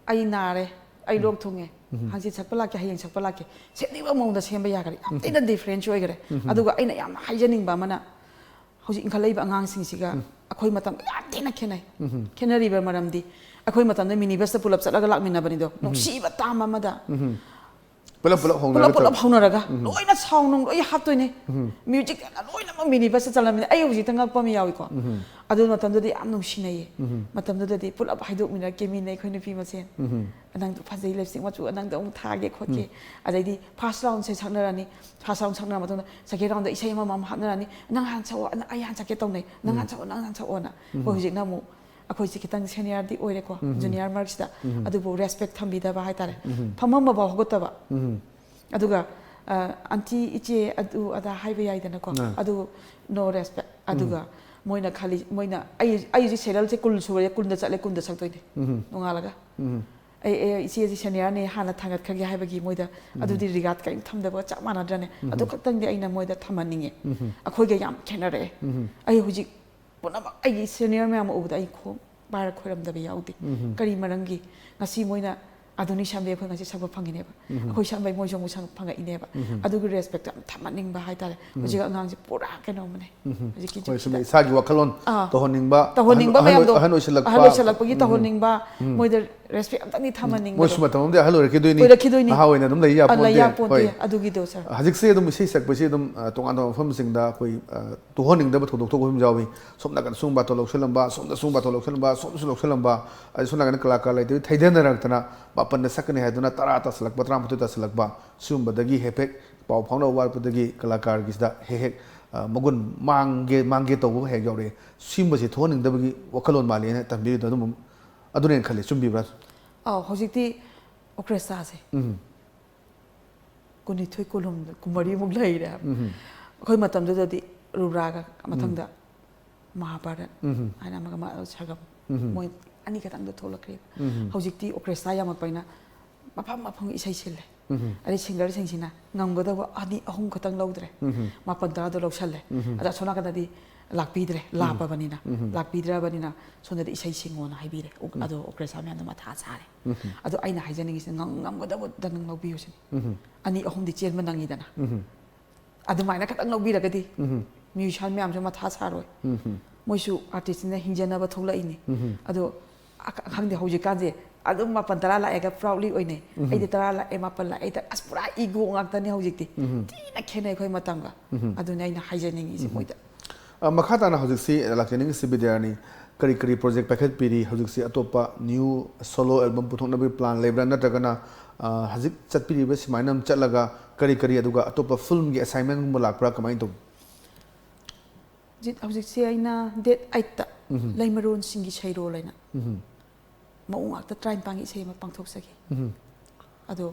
ꯑꯩ ꯅꯥꯔꯦ, ꯑꯩ ꯎꯝ꯫ ꯂꯣꯛ ꯊꯨꯡꯉꯦ, ꯎꯝ꯫ ꯍꯪꯆꯤꯠ ꯁꯛꯄ ꯂꯥꯛꯀꯦ, ꯍꯌꯦꯡ ꯁꯛꯄ ꯂꯥꯛꯀꯦ, ꯁꯦꯝꯅꯤꯡꯕ ꯃꯑꯣꯡꯗ ꯁꯦꯝꯕ ꯌꯥꯈ꯭ꯔꯦ꯫ ꯌꯥꯝ ꯎꯝ꯫ ꯊꯤꯅ ꯗꯤꯐ꯭ꯔꯦꯟꯁ ꯑꯣꯏꯈ꯭ꯔꯦ꯫ ꯎꯝ꯫ ꯑꯗꯨꯒ ꯑꯩꯅ ꯌꯥꯝ ꯍꯥꯏꯖꯅꯤꯡꯕ ꯑꯃꯅ, ꯍꯧꯖꯤꯛ ꯏꯟꯈꯠꯂꯛꯏꯕ ꯑꯉꯥꯡꯁꯤꯡꯁꯤꯒ ꯎꯝ꯫ ꯑꯩꯈꯣꯏ ꯃꯇꯝꯒ ꯌꯥꯝ ꯊꯤꯅ ꯈꯦꯠꯅꯩ꯫ ꯎꯝ꯫ ꯈꯦꯠꯅꯔꯤꯕ ꯃꯔꯝꯗꯤ ꯑꯩꯈꯣꯏ ꯃꯇꯝꯗ ꯃꯤꯅꯤ ꯕꯁꯇ ꯄꯨꯂꯞ ꯆꯠꯂꯒ ꯂꯥꯛꯃꯤꯟꯅꯕꯅꯤꯗꯣ꯫ ꯎꯝ꯫ ꯅꯨꯡꯁꯤꯕ ꯇꯥꯝ ꯑꯃꯗ ꯎꯝ꯫ ꯄꯨꯂꯞ ꯄꯨꯂꯞ ꯍꯧꯅꯔꯒ ꯄꯨꯂꯞ ꯄꯨꯂꯞ ꯇꯧ- ꯍꯧꯅꯔꯒ ꯂꯣꯏꯅ ꯁꯥꯎꯟ ꯅꯨꯡ ꯂꯣꯏ ꯍꯥꯞꯇꯣꯏꯅꯦ꯫ ꯃ꯭ꯌꯨꯖꯤꯛ ꯂꯣꯏꯅꯃꯛ ꯃꯤꯅꯤ ꯕꯁꯇ ꯆꯠꯂꯝꯃꯤꯅꯦ꯫ ꯑꯩ ꯍꯧꯖꯤꯛꯇ ꯉꯛꯄ ꯑꯃ ꯌꯥꯎꯏꯀꯣ꯫ ꯑꯗꯨ ꯃꯇꯝꯗꯨꯗꯤ ꯌꯥꯝ ꯅꯨꯡꯁꯤꯅꯩꯌꯦ꯫ ꯃꯇꯝꯗꯨꯗꯗꯤ ꯄꯨꯂꯞ ꯍꯥꯏꯗꯣꯛꯃꯤꯟꯅꯔ ꯀꯦꯃꯤꯟꯅ ꯑꯩꯈꯣꯏ ꯅꯨꯄꯤ ꯃꯁꯦꯟ, "ꯅꯪꯗꯣ ꯐꯖꯩ, ꯂꯤꯞꯁꯇꯤꯛ ꯃꯆꯨ ꯅꯪꯗꯣ ꯑꯃꯨꯛ ꯊꯥꯒꯦ ꯈꯣꯠꯀꯦ"꯫ ꯑꯗꯩꯗꯤ ꯐꯥꯔꯁ ꯔꯥꯎꯟꯁꯦ ꯁꯛꯅꯔꯅꯤ꯫ ꯐꯥꯔꯁ ꯔꯥꯎꯟ ꯁꯛꯅꯔ ꯃꯇꯨꯡꯗ ꯁꯦꯀꯦꯟ ꯔꯥꯎꯟꯗ ꯏꯁꯩ ꯑꯃꯃꯝ ꯍꯥꯞꯅꯔꯅꯤ꯫ "ꯅꯪ ꯍꯥꯟꯅ ꯁꯛꯑꯣ, ꯑꯩ ꯍꯥꯟꯅ ꯁꯛꯀꯦ ꯇꯧꯅꯩ, ꯅꯪ ꯍꯥꯟꯅ ꯁꯛꯑꯣ, ꯅꯪ ꯍꯥꯟꯅ ꯁꯛꯑꯣꯅ"꯫ ꯑꯩꯈꯣꯏ ꯍꯧꯖꯤꯛꯅ ꯑꯃꯨꯛ ꯑꯩꯈꯣꯏꯁꯦ ꯈꯤꯇꯪ ꯁꯦꯅꯤꯌꯔꯗꯤ ꯑꯣꯏꯔꯦꯀꯣ, ꯖꯨꯅꯤꯌꯔ ꯃꯔꯛꯁꯤꯗ꯫ ꯑꯗꯨꯕꯨ ꯔꯦꯁꯄꯦꯛ ꯊꯝꯕꯤꯗꯕ ꯍꯥꯏꯇꯥꯔꯦ꯫ ꯐꯝꯃꯝꯕ ꯐꯥꯎ ꯍꯧꯒꯠꯇꯕ꯫ ꯑꯗꯨꯒ ꯑ, "ꯑꯟꯇꯤ, ꯏꯆꯦ, ꯑꯗꯨ ꯑꯗꯥ" ꯍꯥꯏꯕ ꯌꯥꯏꯗꯅꯀꯣ꯫ ꯑꯥ꯫ ꯑꯗꯨ ꯅꯣ ꯔꯦꯁꯄꯦꯛ꯫ ꯑꯗꯨꯒ ꯃꯣꯏꯅ ꯈꯜꯂꯤ, ꯃꯣꯏꯅ ꯑꯩ ꯑꯩ ꯍꯧꯖꯤꯛ ꯁꯦꯔꯦꯜꯁꯦ ꯀꯨꯟ ꯁꯨꯔꯦ, ꯀꯨꯟꯗ ꯆꯠꯂꯦ, ꯀꯨꯟꯗ ꯁꯛꯇꯣꯏꯅꯦ꯫ ꯅꯣꯡꯉꯥꯜꯂꯒ ꯑꯩ ꯑꯦ, ꯏꯆꯦꯁꯤ ꯁꯦꯅꯤꯌꯔꯅꯦ, ꯍꯥꯟꯅ ꯊꯥꯡꯒꯠꯈ꯭ꯔꯒꯦ ꯍꯥꯏꯕꯒꯤ ꯃꯣꯏꯗ ꯑꯗꯨꯗꯤ ꯔꯤꯒꯥꯔꯗ ꯀꯔꯤꯝ ꯊꯝꯗꯕꯒ ꯆꯞ ꯃꯥꯟꯅꯗ꯭ꯔꯅꯦ? ꯑꯗꯨ ꯈꯛꯇꯪꯗꯤ ꯑꯩꯅ ꯃꯣꯏꯗ ꯊꯝꯍꯟꯅꯤꯡꯉꯦ꯫ ꯑꯩꯈꯣꯏꯒ ꯌꯥꯝ ꯈꯦꯠꯅꯔꯛꯑꯦ꯫ ꯑꯩ ꯍꯧꯖꯤꯛ ꯄꯨꯝꯅꯃꯛ ꯑꯩꯒꯤ ꯁꯦꯅꯤꯌꯔ ꯃꯌꯥꯝ ꯎꯕꯗ ꯑꯩ ꯈꯣꯡ ꯄꯥꯏꯔ ꯈꯣꯏꯔꯝꯗꯕ ꯌꯥꯎꯗꯦ꯫ ꯀꯔꯤ ꯃꯔꯝꯒꯤ? ꯉꯁꯤ ꯃꯣꯏꯅ ꯑꯥꯗꯨꯅꯤ ꯁꯥꯟꯕꯤ ꯑꯩꯈꯣꯏ ꯉꯁꯤ ꯁꯛꯄ ꯐꯪꯉꯤꯅꯦꯕ꯫ ꯑꯩꯈꯣꯏ ꯁꯛꯑꯝꯕꯩ ꯃꯣꯏꯁꯨ ꯑꯃꯨꯛ ꯁꯛ ꯐꯪꯉꯛꯏꯅꯦꯕ꯫ ꯑꯗꯨꯒꯤ ꯔꯦꯁꯄꯦꯛꯇꯣ ꯌꯥꯝ ꯊꯝꯍꯟꯅꯤꯡꯕ ꯍꯥꯏꯇꯥꯔꯦ꯫ ꯍꯧꯖꯤꯛ ꯑꯉꯥꯡꯁꯦ ꯄꯨꯔꯥ ꯀꯩꯅꯣꯝꯅꯦ꯫ ꯍꯧꯖꯤꯛꯀꯤ ꯑꯩꯈꯣꯏ ꯁꯨꯝ ꯖꯨꯛꯁꯤꯗ꯫ ꯏꯁꯥꯒꯤ ꯋꯥꯈꯜꯂꯣꯟ ꯑꯥ꯫ ꯇꯧꯍꯟꯅꯤꯡꯕ, ꯇꯧꯍꯟꯅꯤꯡꯕ ꯑꯍꯟ- ꯃꯌꯥꯝꯗꯣ꯫ ꯑꯍꯟ ꯑꯣꯏꯁꯤꯜꯂꯛꯄ, ꯑꯍꯜ ꯑꯣꯏꯁꯤꯜꯂꯛꯄꯒꯤ ꯇꯧꯍꯟꯅꯤꯡꯕ, ꯃꯣꯏꯗ ꯔꯦꯁꯄꯦꯛ ꯑꯝꯇꯪꯗꯤ ꯊꯝꯍꯟꯅꯤꯡꯕꯗꯣ꯫ ꯃꯣꯏꯁꯨ ꯃꯇꯝ ꯑꯃꯗ ꯑꯍꯜ ꯑꯣꯏꯔꯛꯈꯤꯗꯣꯏꯅꯤ꯫ ꯑꯣꯏꯔꯛꯈꯤꯗꯣꯏꯅꯤ꯫ ꯅꯍꯥ ꯑꯣꯏꯅ ꯑꯗꯨꯝ ꯂꯩ ꯑ, ꯂꯩ ꯌꯥꯄꯣꯟꯇꯦ꯫ ꯌꯥꯄꯣꯟꯇꯦ꯫ ꯍꯣꯏ꯫ ꯑꯗꯨꯒꯤꯗꯣ, ꯁꯥꯔ꯫ ꯍꯧꯖꯤꯛꯁꯦ ꯑꯗꯨꯝ ꯏꯁꯩ ꯁꯛꯄꯁꯤ ꯑꯗꯨꯝ, ꯑ, ꯇꯣꯉꯥꯟ ꯇꯣꯉꯥꯟꯕ ꯃꯐꯝꯁꯤꯡꯗ ꯑꯩꯈꯣꯏ, ꯑ, ꯇꯧꯍꯟꯅꯤꯡꯗꯕ ꯊꯧꯗꯣꯛ ꯊꯣꯛꯄ ꯑꯗꯨꯝ ꯌꯥꯎꯏ꯫ ꯁꯣꯝ ꯅꯥꯀꯟꯗ ꯁꯨꯝ ꯕꯥꯇꯣꯟ ꯂꯧꯁꯤꯜꯂꯝꯕ, ꯁꯣꯝꯗ ꯁꯨꯝ ꯕꯥꯇꯣꯟ ꯂꯧꯁꯤꯜꯂꯝꯕ, ꯁꯣꯝꯗꯁꯨ ꯂꯧꯁꯤꯜꯂꯝꯕ, ꯑꯗꯩ ꯁꯣꯝ ꯅꯥꯀꯟꯗ ꯀꯂꯥꯀꯥꯔ ꯂꯩꯇꯕꯒꯤ ꯊꯩꯗꯅꯔꯛꯇꯅ ꯃꯥꯄꯟꯗ ꯁꯛꯀꯅꯤ ꯍꯥꯏꯗꯨꯅ ꯇꯔꯥ ꯇꯥꯁꯤꯜꯂꯛꯄ, ꯇꯔꯥꯃꯥꯊꯣꯏ ꯇꯥꯁꯤꯜꯂꯛꯄ, ꯁꯤꯒꯨꯝꯕꯗꯒꯤ ꯍꯦꯛ ꯍꯦꯛ ꯄꯥꯎ ꯐꯥꯎꯅꯕ ꯋꯥꯠꯄꯗꯒꯤ ꯀꯂꯥꯀꯥꯔꯒꯤꯁꯤꯗ ꯍꯦꯛ ꯍꯦꯛ, ꯑ, ꯃꯒꯨꯟ ꯃꯥꯡꯒꯦ, ꯃꯥꯡꯒꯦ ꯇꯧꯕ ꯍꯦꯛ ꯌꯥꯎꯔꯛꯑꯦ꯫ ꯁꯤꯒꯨꯝꯕꯁꯤ ꯊꯣꯛꯍꯟꯅꯤꯡꯗꯕꯒꯤ ꯋꯥꯈꯜꯂꯣꯟ ꯃꯥꯜꯂꯦꯅ ꯊꯝꯕꯤꯔꯤꯗꯣ ꯑꯗꯨꯝ, ꯑꯗꯨꯅꯦꯅ ꯈꯜꯂꯤ꯫ ꯆꯨꯝꯕꯤꯕ꯭ꯔꯥ? ꯑꯧ, ꯍꯧꯖꯤꯛꯇꯤ ꯑꯣꯔꯀꯦꯁꯇ꯭ꯔꯥꯁꯦ ꯎꯝ꯫ ꯀꯨꯟꯅꯤꯊꯣꯏ, ꯀꯨꯟꯍꯨꯝꯗꯣꯏ, ꯀꯨꯟꯃꯔꯤꯃꯨꯛ ꯂꯩꯔꯦ ꯍꯥꯏꯕ꯫ ꯑꯩꯈꯣꯏ ꯃꯇꯝꯗꯨꯗꯗꯤ ꯔꯨꯔꯥꯒ ꯃꯊꯪꯗ ꯃꯍꯥꯚꯥꯔꯠ ꯍꯥꯏꯅ ꯑꯃꯒ, ꯑꯃ ꯁꯔꯒꯝ, ꯃꯣꯏ ꯑꯅꯤ ꯈꯛꯇꯪꯗ ꯊꯣꯛꯂꯛꯈ꯭ꯔꯦꯕ꯫ ꯍꯧꯖꯤꯛꯇꯤ ꯑꯣꯔꯀꯦꯁꯇ꯭ꯔꯥ ꯌꯥꯝꯃꯛꯄꯅꯤꯅ ꯃꯐꯝ ꯃꯐꯝꯒꯤ ꯏꯁꯩ ꯁꯤꯜꯂꯦ꯫ ꯑꯗꯩ ꯁꯤꯡꯒꯔꯁꯤꯡꯁꯤꯅ ꯉꯝꯒꯗꯕ ꯑꯅꯤ ꯑꯍꯨꯝ ꯈꯛꯇꯪ ꯂꯧꯗ꯭ꯔꯦ, ꯃꯥꯄꯟ ꯇꯔꯥꯗꯣ ꯂꯧꯁꯜꯂꯦ꯫ ꯑꯗ ꯑꯁꯣꯝ ꯅꯥꯀꯟꯗꯗꯤ ꯂꯥꯛꯄꯤꯗ꯭ꯔꯦ, ꯂꯥꯞꯄꯕꯅꯤꯅ꯫ ꯂꯥꯛꯄꯤꯗ꯭ꯔꯕꯅꯤꯅ ꯁꯣꯝꯗꯗꯤ ꯏꯁꯩ ꯁꯤꯡꯉꯣꯅ ꯍꯥꯏꯕꯤꯔꯦ꯫ ꯑꯗꯣ ꯑꯣꯔꯀꯦꯁꯇ꯭ꯔꯥ ꯃꯌꯥꯝꯗꯣ ꯃꯊꯥ ꯁꯥꯔꯦ꯫ ꯑꯗꯣ ꯑꯩꯅ ꯍꯥꯏꯖꯅꯤꯡꯉꯤꯁꯤꯅ ꯉꯝ-, ꯉꯝꯒꯗꯕꯗꯪ ꯂꯧꯕꯤꯌꯨ ꯁꯤꯅꯤ꯫ ꯑꯅꯤ ꯑꯍꯨꯝꯗꯤ ꯆꯦꯟꯕ ꯅꯪꯉꯤꯗꯅ꯫ ꯑꯗꯨꯃꯥꯏꯅ ꯈꯛꯇꯪ ꯂꯧꯕꯤꯔꯒꯗꯤ ꯃ꯭ꯌꯨꯖꯤꯁꯤꯌꯥꯟ ꯃꯌꯥꯝꯁꯨ ꯃꯊꯥ ꯁꯥꯔꯣꯏ꯫ ꯃꯣꯏꯁꯨ ꯑꯥꯔꯇꯤꯁꯅꯤꯅ ꯍꯤꯡꯖꯅꯕ ꯊꯣꯛꯂꯛꯏꯅꯤ꯫ ꯑꯗꯣ ꯑ-, ꯈꯪꯗꯦ, ꯍꯧꯖꯤꯛꯀꯥꯟꯁꯦ ꯑꯗꯨꯝ ꯃꯥꯄꯜ ꯇꯔꯥ ꯂꯥꯛꯑꯦꯒ proudly ꯑꯣꯏꯅꯩ꯫ ꯑꯩꯗꯤ ꯇꯔꯥ ꯂꯥꯛꯑꯦ, ꯃꯥꯄꯜ ꯂꯥꯛꯑꯦ, ꯑꯩꯗ ꯑꯁ ꯄꯨꯔꯥ ego ꯉꯥꯛꯇꯅꯤ ꯍꯧꯖꯤꯛꯇꯤ꯫ ꯊꯤꯅ ꯈꯦꯠꯅꯩ ꯑꯩꯈꯣꯏ ꯃꯇꯝꯒ꯫ ꯑꯗꯨꯅꯦ ꯑꯩꯅ ꯍꯥꯏꯖꯅꯤꯡꯉꯤꯁꯦ ꯃꯣꯏꯗ꯫ ꯑ, ꯃꯈꯥ ꯇꯥꯅ ꯍꯧꯖꯤꯛꯁꯤ ꯂꯥꯛꯆꯅꯤꯡꯉꯤꯁꯤ ꯕꯤꯗ꯭ꯌꯥꯔꯥꯅꯤ, ꯀꯔꯤ ꯀꯔꯤ project ꯄꯥꯏꯈꯠꯄꯤꯔꯤ? ꯍꯧꯖꯤꯛꯁꯤ ꯑꯇꯣꯞꯄ new solo album ꯄꯨꯊꯣꯛꯅꯕꯒꯤ plan ꯂꯩꯕ꯭ꯔꯥ? ꯅꯠꯇ꯭ꯔꯒꯅ, ꯑ, ꯍꯧꯖꯤꯛ ꯆꯠꯄꯤꯔꯤꯕ ꯁꯨꯃꯥꯏꯅ ꯑꯗꯨꯝ ꯆꯠꯂꯒ ꯀꯔꯤ ꯀꯔꯤ, ꯑꯗꯨꯒ ꯑꯇꯣꯞꯄ filmꯒꯤ assignmentꯒꯨꯝꯕ ꯂꯥꯛꯄ꯭ꯔꯥ? ꯀꯃꯥꯏꯅ ꯇꯧꯕ? ꯍꯧꯖꯤꯛ, ꯍꯧꯖꯤꯛꯁꯦ ꯑꯩꯅ date eightꯇ ꯂꯩꯃꯔꯣꯟꯁꯤꯡꯒꯤ ꯁꯩꯔꯣꯜ ꯍꯥꯏꯅ ꯃꯑꯣꯡ ꯉꯥꯛꯇ ꯇꯔꯥꯅꯤꯄꯥꯟꯒꯤ ꯏꯁꯩ ꯑꯃ ꯄꯥꯡꯊꯣꯛꯆꯒꯦ꯫ ꯑꯗꯣ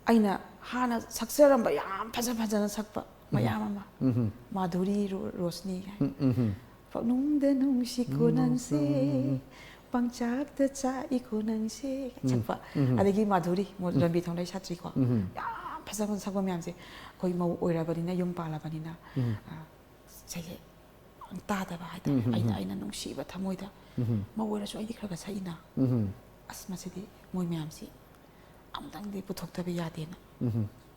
ꯑꯩꯅ ꯍꯥꯟꯅ ꯁꯛꯆꯔꯝꯕ ꯌꯥꯝ ꯐꯖ ꯐꯖꯅ ꯁꯛꯄ ꯃꯌꯥꯝ ꯑꯃ, ꯃꯥꯙꯨꯔꯤ ꯔꯣ-, ꯔꯣꯁꯅꯤ ꯍꯥꯏꯅ, ꯄꯛꯅꯨꯡꯗ ꯅꯨꯡꯁꯤꯀꯣ ꯅꯪꯁꯦ, ꯄꯪꯆꯥꯛꯇ ꯆꯥꯛꯏꯀꯣ ꯅꯪꯁꯦ ꯁꯛꯄ, ꯑꯗꯒꯤ ꯃꯥꯙꯨꯔꯤ ꯃꯣ-, ꯔꯟꯕꯤꯔ ꯊꯧꯅꯥꯏ ꯁꯥꯇ꯭ꯔꯤꯀꯣ, ꯌꯥꯝ ꯐꯖ ꯐꯖꯅ ꯁꯛꯄ ꯃꯌꯥꯝꯁꯦ ꯑꯩꯈꯣꯏ ꯃꯧ ꯑꯣꯏꯔꯕꯅꯤꯅ, ꯌꯨꯝ ꯄꯥꯜꯂꯕꯅꯤꯅ, ꯑ, ꯏꯁꯩꯁꯦ ꯄꯥꯡ ꯇꯥꯗꯕ ꯍꯥꯏꯇꯥꯔꯦ꯫ ꯑꯩꯅ, ꯑꯩꯅ ꯅꯨꯡꯁꯤꯕ ꯊꯃꯣꯏꯗ, ꯃꯧ ꯑꯣꯏꯔꯁꯨ ꯑꯩꯗꯤ ꯈꯔ ꯈꯔ ꯁꯛꯏꯅ, ꯑꯁ ꯃꯁꯤꯗꯤ ꯃꯣꯏ ꯃꯌꯥꯝꯁꯤ ꯑꯃꯨꯛꯇꯪꯗꯤ ꯄꯨꯊꯣꯛꯇꯕ ꯌꯥꯗꯦꯅ